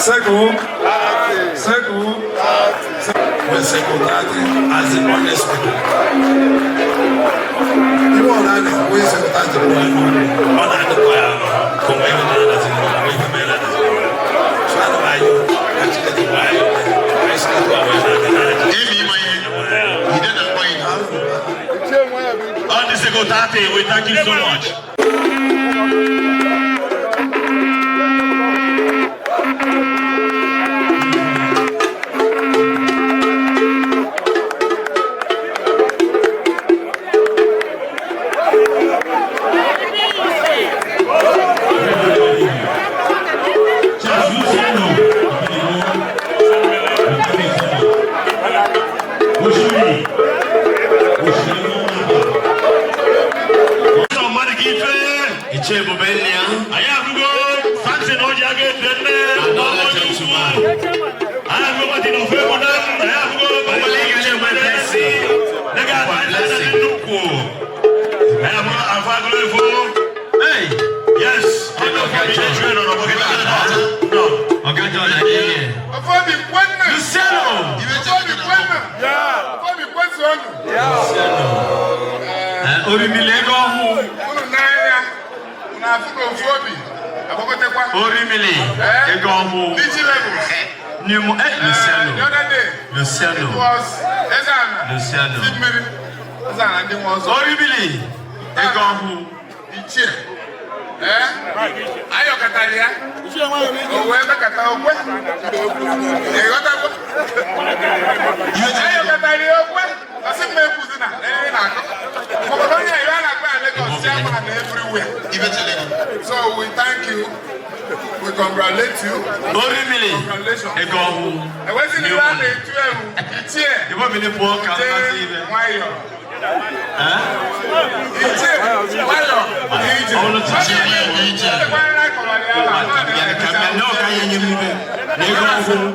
Seko, Seko, when Security as the honest people. Ibe ọ na-anị, onye Security bụ Ọ na-adịkwa ya ka onwe ihe na-adazi n'ụlọ, onwe ihe mere na-adazi n'ụlọ. So ana m ayọ ka Chineke gbaa anyị ume, anyị si etu a wee na-aga n'anya. Emi ịma ihe. Ide na-akpọ anyị. On the Security, we thank you so much. Charles Luciano. Oshiri. Oshiri. Mmadụ ka ife. Ichie ebube nne ya. Anyị ahụgo Samson Oji aga efe nne. Another gentleman. Anyị ahụgo Martin Ofegbuna. Anyị ahụgo Onye ga na-enwe blessing. Nega Blessing. nnukwu. Anyị ahụgo Afọ Agụrụ Efo. Hey! Yes. Ọga John. No. Ọga John adịghị. Ofobi kwenna. Luciano! Ofobi kwenna. Ofobi kwezuonu. Orimili ego ọhụụ. Unu n'anya, unu Na-afụ na ofu obi agbagotekwa. Orimili, Eh? ego ọhụụ. Digi levels. New, Luciano. The other day, Luciano. it was Ezana. Luciano. Ndị mmiri. Ezana ndị nwe ọzọ. Orimili, ego ọhụụ. Ichie. Eh? Ayọkọtara ya. O wee mekata okwe. Ịghọtago? Ayọkọtara ya okwe. Ọsị mma ekwuzi na ere na-akọ. Maka onye ire a na-akpọ ya Lagos, chairman everywhere. So we thank you. We congratulate you. Orimili, Congratulations. ego ọhụụ. Ewezi na New ibe a money. na-etu ewu ichie. Igbo mmiri pụọ ka mmasị Jee ibe. nwayọọ. Ichie nwayọọ ije. Ọlụ titi ije. Ya ka mmemme na ọka ya nye m ibe. Na ego ọhụụ.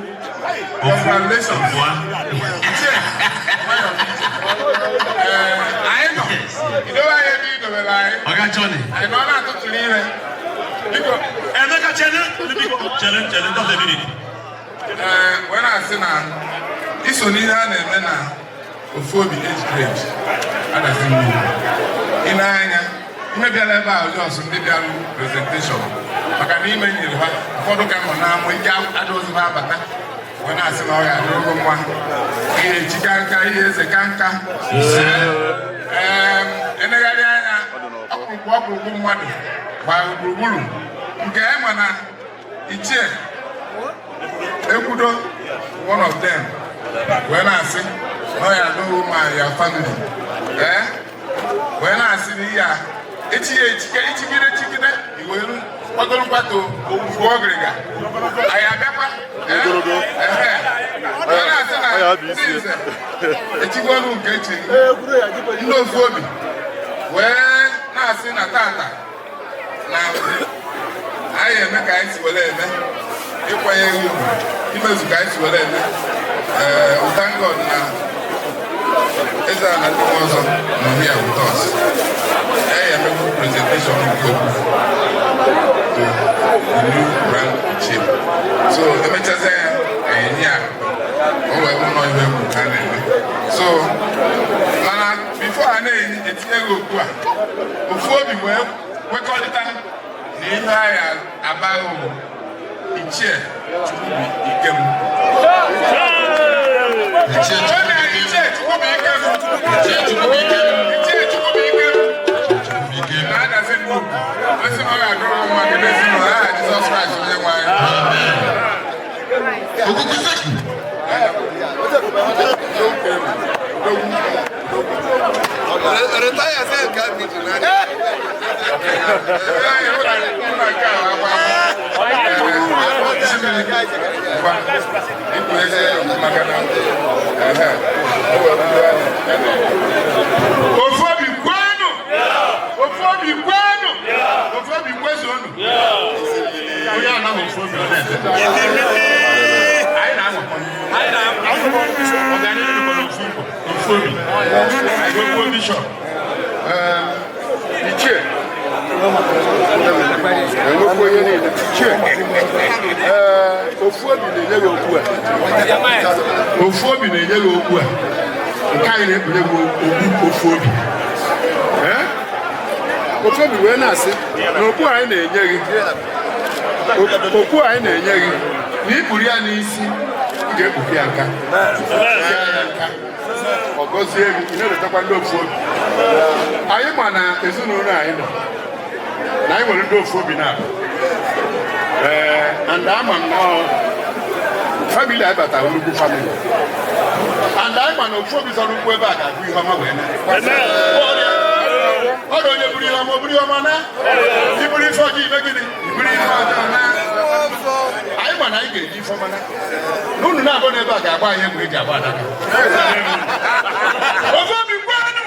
Ofu, Congratulations. abụọ. Ichie nwayọọ ije. Ee, anyị nọ. Idowe anyị ebe idobere anyị. Ọga Johnny. Anyị nọ na-atụtụrụ ire. Biko, Emeka, chere, biko, chere, chere, just a minute. Ee, wee na-asị na iso n'ihe a na-eme na ofu obi age grade adazi mmiri. Ị na-anya ihe bịara ebe a, jos ndị bịara presentation maka na ime nyere ha, ụfọdụ ka nọ na-amụ ike adịghịzi ha abata, wee na-asị na ọ ga-adịrị ogo nwa ihe echi ka nka ihe eze ka nka. Ee, enegharị anya, ọkpụrụkpụ ọkpụrụkpụ mmadụ gbara gburugburu nke e ma na ichie ekwudo one of them, wee na-asị na ọ ya adịghị ma ya family. Ee, wee na-asị na ihe a echi ya echike ichigide chigide iwelu kwagoro kwato owuwu ọgịrịga anyị abịakwa. Ee, ehe. Wee na-asị na ndị nze echigolu nke echiri ndị ofu obi, wee na-asị na tata na anyị eme ka anyị si were eme ịkwanyere ugwu imezu ka anyị si were eme. Ee, we thank God na eze a na ndị nwe ọzọ nọ here with us. Anyị emegbu presentation nke okwu to the new grand chief, so emechazie ya, anyị enye ya o wee bụ nọ ihe egwu ka a na-eme. So mana before a na-etinye gị okwu a, ofu obi wee kwekọrịta na ihe anyị abaghị bụ Ichie Chukwubuikem. Ichie Chukwubuikem. Ichie Chukwubuikem. Ichie Chukwubuikem. Na-adazi nnukwu osi na ọ ga-adụrụ mma gị n'ezinụlọ aha Jizọs Kraịst onye nwe anyị. Okuku seku. Retire sef ka bi tu na. Ee, anyị hụ na nke a agba ngwa ikwu ezi maka na ehe, o wee bụrụ anyị. Ofu obi kwenu, ofu obi kwenu, ofu obi kwezuonu. Onye anaghị ofu obi, ọ na-eme anyị na-anọkọ ọganihu dịkwa n'ofu Igbo, ofu obi. Anyị nwekwuo bishọp. Ichie. Enwekwu onye niile. Ichie. Ee, ofu obi na-enye gị okwu a. Ofu obi na-enye gị okwu a nke anyị na-ekpunye gị, okpu ofu obi. Ee? Ofu obi wee na-asị na okpu anyị na-enye gị, okpu anyị na-enye gị, na ikpuru ya n'isi, ị ga-ekpuke ya nka. Kpuke ya nka, ọ gọzie gị, ị na-ewetakwa ndị ofu obi. Anyị ma na ezinụlọ anyị nọ na anyị nwere ndị ofu obi na-abụ. Ee, and ama m na family anyị batara nnukwu family, and anyị ma na ofu obi zọrọ ukwu ebe a ga-abụ ihe ọma wee na ọrụ onye buru ihe ọma, o buru ihe ọma na iburu ife ọjọọ, ime gịnị? Iburu ihe ọjọọ na anyị ma na anyị ga-eji ife ọma na unu na-abụ n'ebe a ga-agba anyị egwu eji agba adaka. Ofu obi kwenu,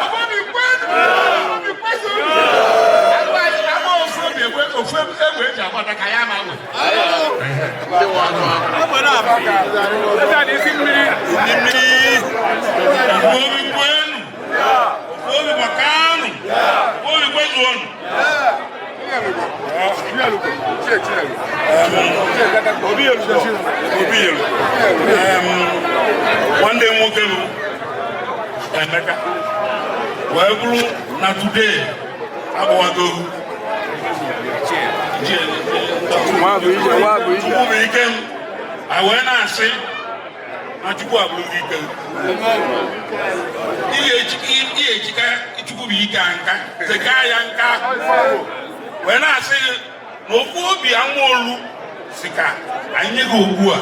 ofu obi kwenu, ofu obi kwesịrị agba agba Ofu obi egbe, ofu egbe eji agba adaka ya ma nwe. Ndị mmiri, ofu obi kwenu, ofu obi gbakanụ, ofu obi kwezuonụ. Ichie Chinedu. Obi Yelugo, Obi Yelugo. Nwanne m nwoke bụ Emeka wee bụrụ na today agbụwago. Chukwu bụ ike m. Anyị wee na-asị na Chukwu abụrụ gị ike. Ị ga-ejika Chukwu bụ ike a nka zeka ya nka, wee na-asị gị na okwu obi Amaolu si ka anyị nye gị okwu a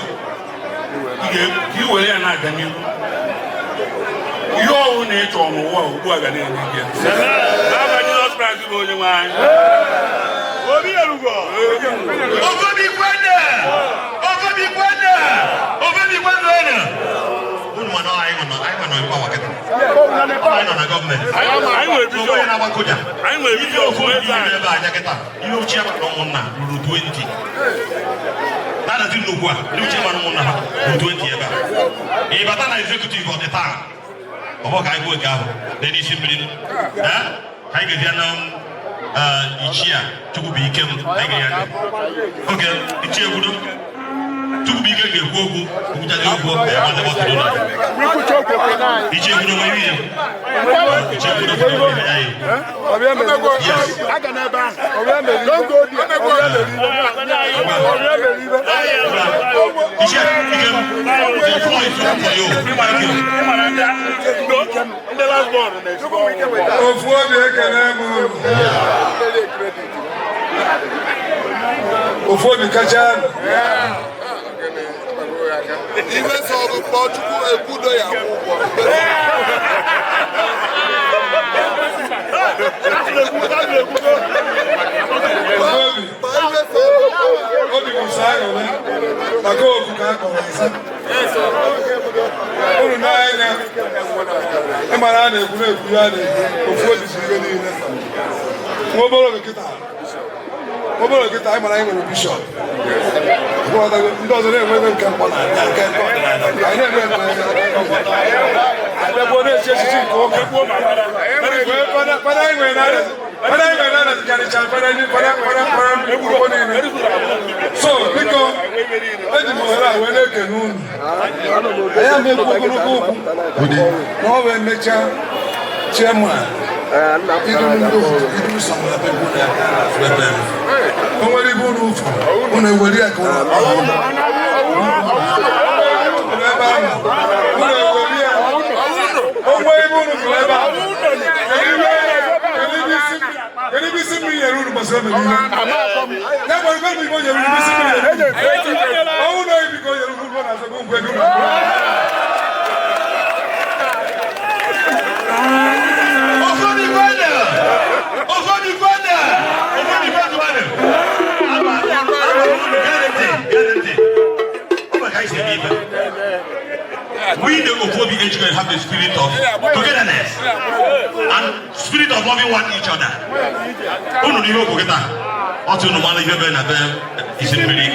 ka ị were ya na-aga n'ihu. Ihe ọwụ na ịchọ n'ụwa ugbu a ga na-enye gị ya. N'afa Jizọs Kraịst bụ onye nwe anyị. Obi erugo. Ofobi kwene! Ofobi kwene! Ofobi kwene! Unu ma na anyị nọ na power kịta. Anyị nọ na gọọmenti. Anyị nwere So bishọp. onye na-agba koja. Anyị nwere bishọp. Ofu obi eze anyị. ebe anya kịta. Ihe ochie maka ụmụnna ruru 20. Na-adazi nnukwu a, ndị ochie mara ụmụnna ha ruru 20 ebe a. Ị bata na executive ọ dị taa. Ọ bụ ka anyị kwuo nke ahụ. Dị n'isi mmiri. Eh? Ka anyị ga-eji na ichie a, Chukwubuike m, anyị ga-ya. Oge ichie kwuru, Chukwubuike ga-ekwu okwu, okwuchazi okwu, ya mazi gbọtụrụ ụlọ. Ichie kwuru nwe ihe. Ichie kwuru kwuru ihe ya ekwu. Yes. Don't go there. Ichie Ike, the floor is open for you. Thank you. Ịmara ndị last born na-esi. Ofu obi, ekele m unu. Ofu obi kacha. Ife sọ ọgụ kpọọ Chukwu ekwudo ya akwụ ụgwọ. Ofu obi. Ife sọ ọgụ. Obi bụ sọ aṅụrị maka oku ka a kpọrọ asa. Unu n'anya, ịmara a na-ekwu na-ekwu ya na-ekwu ofu obi bụ ihe niile. Nwa obere oge kịta, nwa obere oge kịta, anyị mara anyị nwere bishọp. Ndị ọzọ na-enwe nke mkpọ na nke nke ọdịnala. Anyị na-enwe nke abịakwuo na-echi echichi nke ụka. Wee fada anyị nwere na-adazi, fada anyị nwere na-adazi karịcha fada ndị fada fada fada ekwurukwo niile. So biko, eji m ohere a wee na-ekene unu. Anyị ama ekwu ogologo okwu na ọ wee mechaa chairman iduru ndị otu iduru sọmụla ebe o nwere ibe unu ụfụ, unu ewere ya ka unu ebe ahụ, unu ewere ya onwe ibe unu fụrụ ebe ahụ. Kedu ibe isi mmiri nyere unu gbasara ebe niile ya gwara ibe igbo nyere unu isi mmiri nyere unu ọnwụ na oyibi ka o nyere unu ugbo na azọgbu ngwa ego. Ofobi kwene! Ofobi kwene! Ofobi kwene! Ama ama unu gee ntị, gee ntị. Ọ bụ ka anyị si eme ife. We the Ofobi age grade have the spirit of togetherness and spirit of loving one each other. Unu n'ihe okwu kịta, ọ tụ unu mara ihe be na be isi mmiri,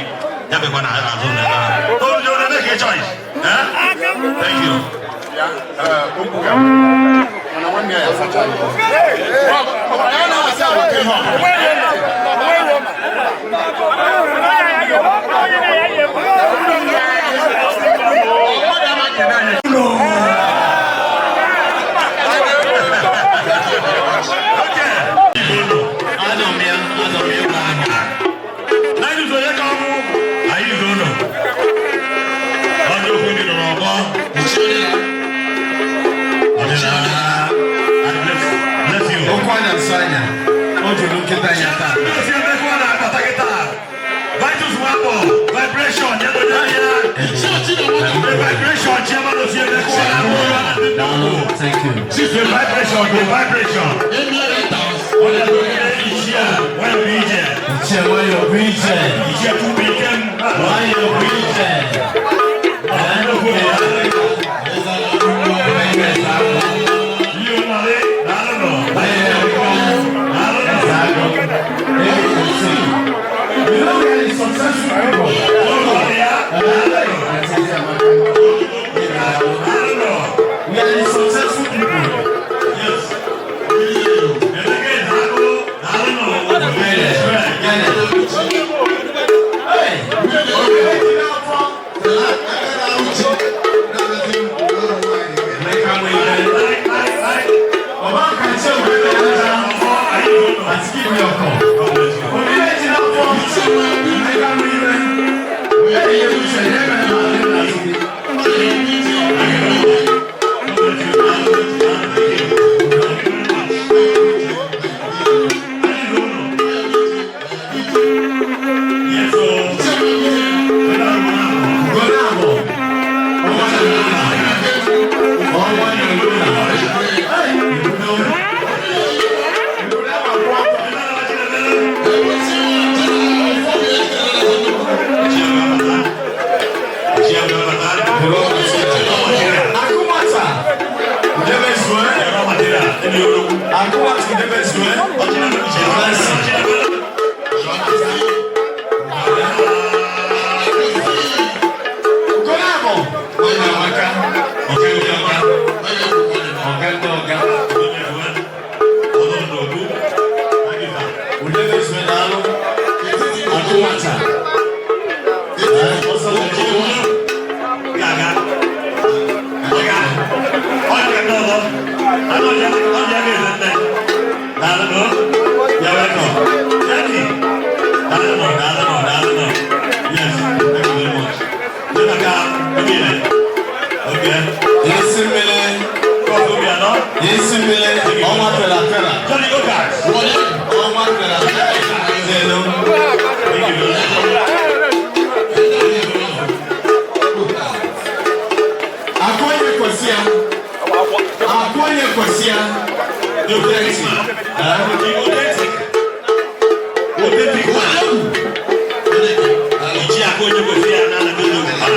ya bekwa na azụ na ebe ahụ. Oh, you wanna make a choice? Eh? Thank you. Okwu ga mana nwanne ya asacha ya. Ya na-asị ahụ ihe ọbụla. Mmadụ ama nkene anyị. Okay. Anọ m ya, anọ m ya ụlọ anya. Anyị zo ya ka ọ bụ anyị zo ụlọ. Ọ dị okwu ndị nọ n'ọgbọ. Ọdịnala. And bless you. Okwu anya nsọ anya. O juru nkịta anya taa. Esi emekwa na akpata gị taa. Vitus Nwakpo, vibration, ya bụ n'ahịa. The vibration, chairman of Emekwa na Daalụ, thank you. The vibration, the vibration. Onye bụ onye ichie, onye bụ ije. Ichie nwayọọ bụ ije. Ichie kwubu ike m. Nwayọọ bụ ije. Ihe ụlọrị, daalụ nọ. Daalụ nọ. You know we are the successful people. Ụlọ ya, daalụ nọ. We are the successful people. Yes. Emeka daalụ, daalụ nọ. Get it. Hey, Emeka Nwebe. Ọba nka iṣẹ́ òwe bẹ́ẹ̀ lọ́jà. Àti kí ni ọkọ̀. Yes, o. Ugonabo. Ọnwa na Luna. Ọnwa na Luna. Akụmata. Udemezue. Akụmata Udemezue. Johnson. Ugonabo. Onye amaka. Ọga ndị ọga. Ọga ndị ọga. Udemezue na-alụ. Akụmata. Ọsọ na-eche. Isi mmiri. Isi mmiri. Ọnwa tera tera. Ọnwa tera tera. N'elu. Akụonye kwesị ya. Akụonye kwesị ya. The authentic.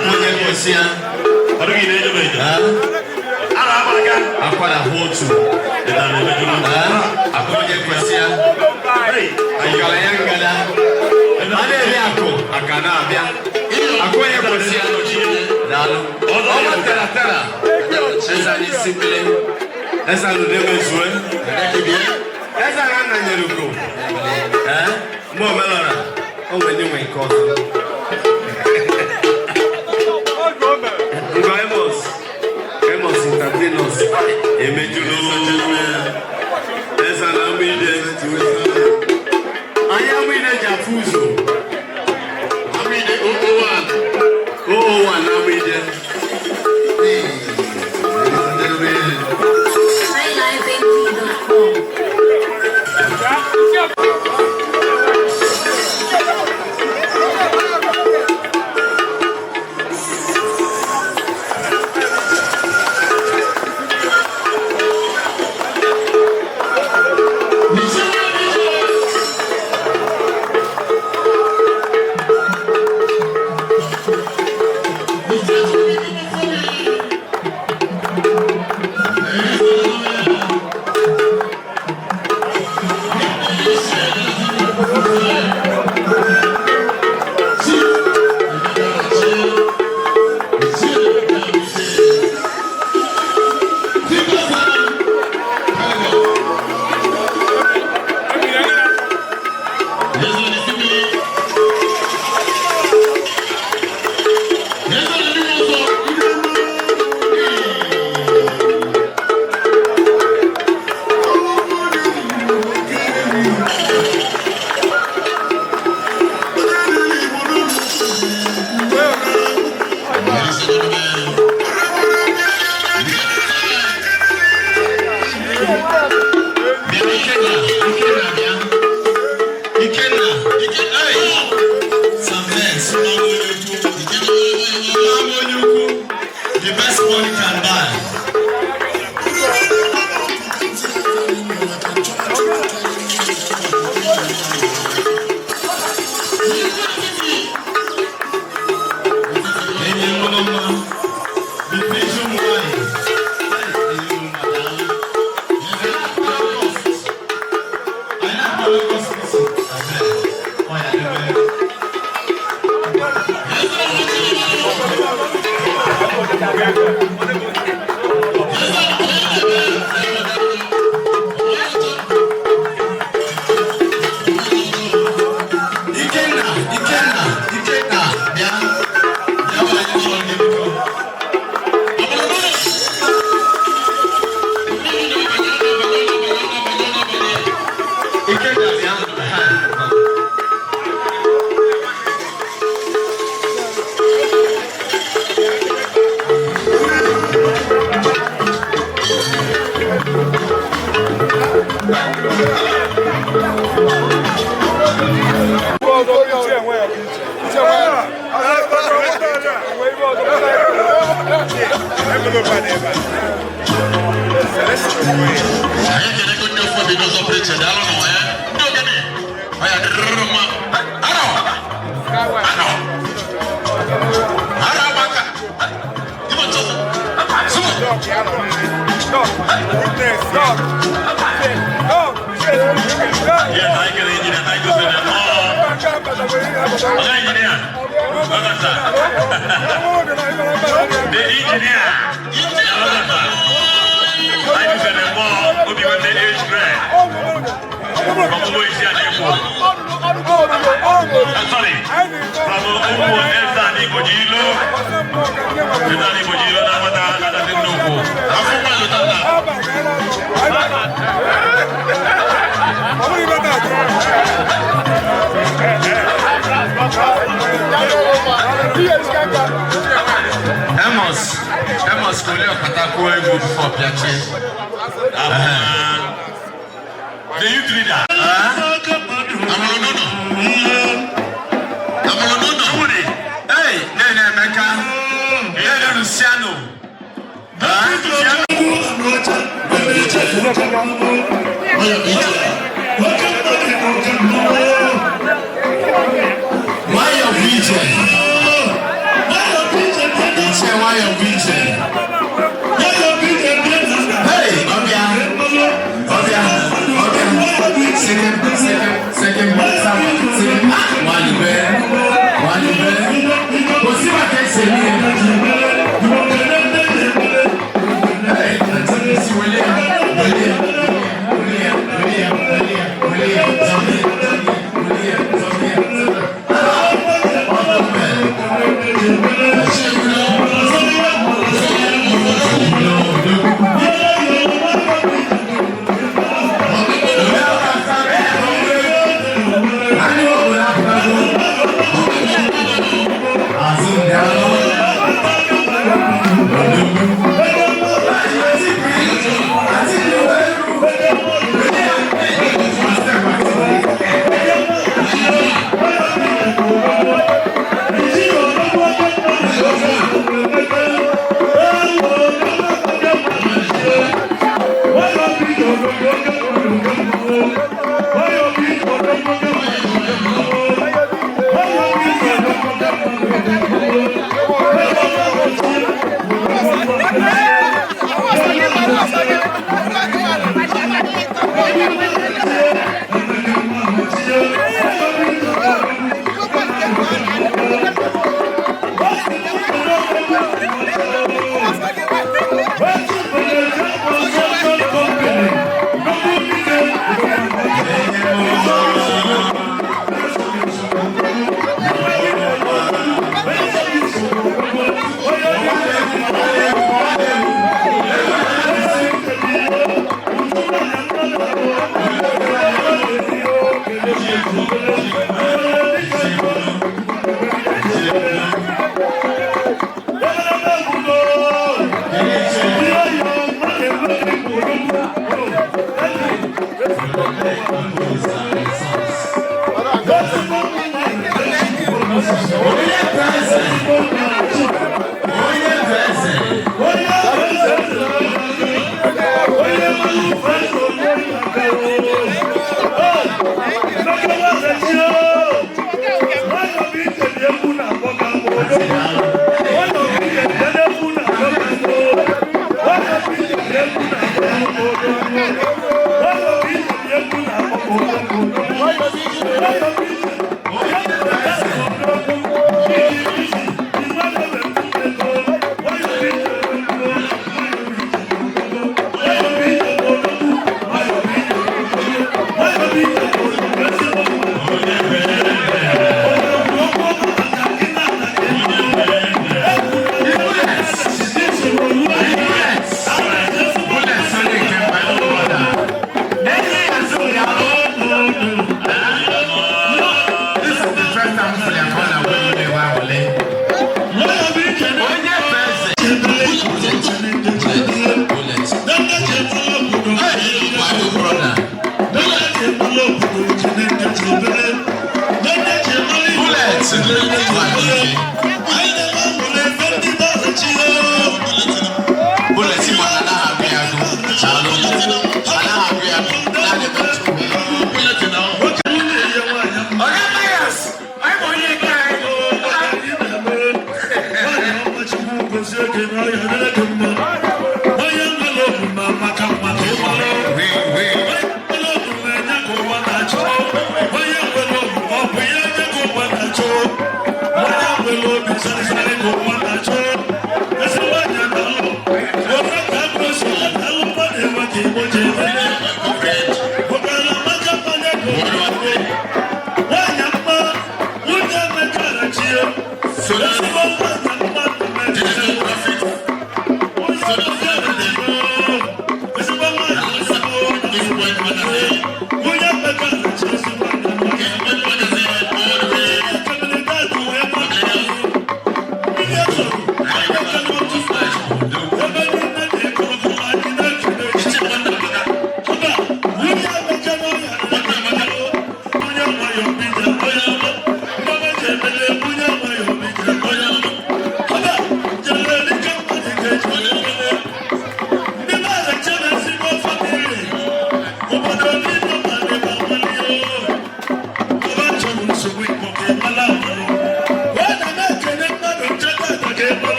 Akụonye kwesị ya. Akwara hụ otu. Akụonye kwesị ya. Ọgaranya ngada. A na-eri akụ aka na-abịa. Akụonye kwesị ya. Daalụ. Ọnwa tera tera. Eze anyị isi mmiri. Eze anyị Udemezue. Eze anyị ananyere ugo. Ee, mgbe omelora, o nwere ndị nwe nke ọzọ. Ngwa Amos, Amos entertain us. Emejulu. Eze na Amide. Anyị Amide ji afụ ụzọ. Amide 001. 001 na Amide. highlifeng.com. The best money can buy. Enyi mụrụ mma, the vision wine. Ikenna, Ikenna, Ikenna, bịa. Bịa were anyị chọrọ gị biko. Ikenna bịa. Anyị ekenego ndị ofu obi n'ụzọ pụrụ iche. Daalụ nụ ya, ndị ogene. Ọ ya dịrịrị mma. Arọ arọ arọ agbaka ibo nchọsọ sụmụ. Yes, I can engineer. I go to the oh, okay, engineer. Welcome, sir. The engineer. Welcome, sir. I do the more. Obi with the age grade. From Ubo Isi Adekwo. Sorry. From Ubo Eza Nibojilo. Eza Nibojilo na Mata na Nnukwu. Afọ lụtata. Amos, Amos kò lè ọ̀kàtà kó egwu before pịachie. The youth leader. Amụrụ n'ụlọ, amụrụ n'ụlọ. Chukwudi. Hey, Nene Emeka, Nene Luciano. Huh? Luciano. Nwayọ bụ ije. Iche nwayọ bụ ije. Hey, ọbịa, ọbịa, ọbịa. Second, second, second, second. Ah, nwanyị be, nwanyị be. Kò sí màkà esi eme ya. Hey, àti esi wele ya, wele ya, wele ya, wele ya, wele ya, wele ya, zọbịa, wele ya, zọbịa, zọbịa. Ah, ọdún mẹ́. Ṣé ìwúlò? Ìwúlò òdòdó.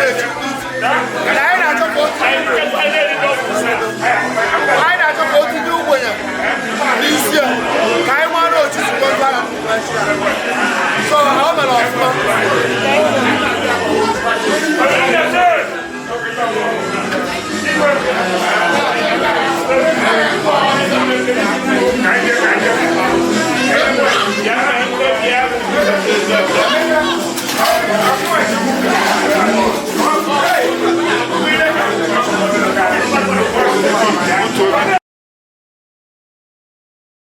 Na-echukwu.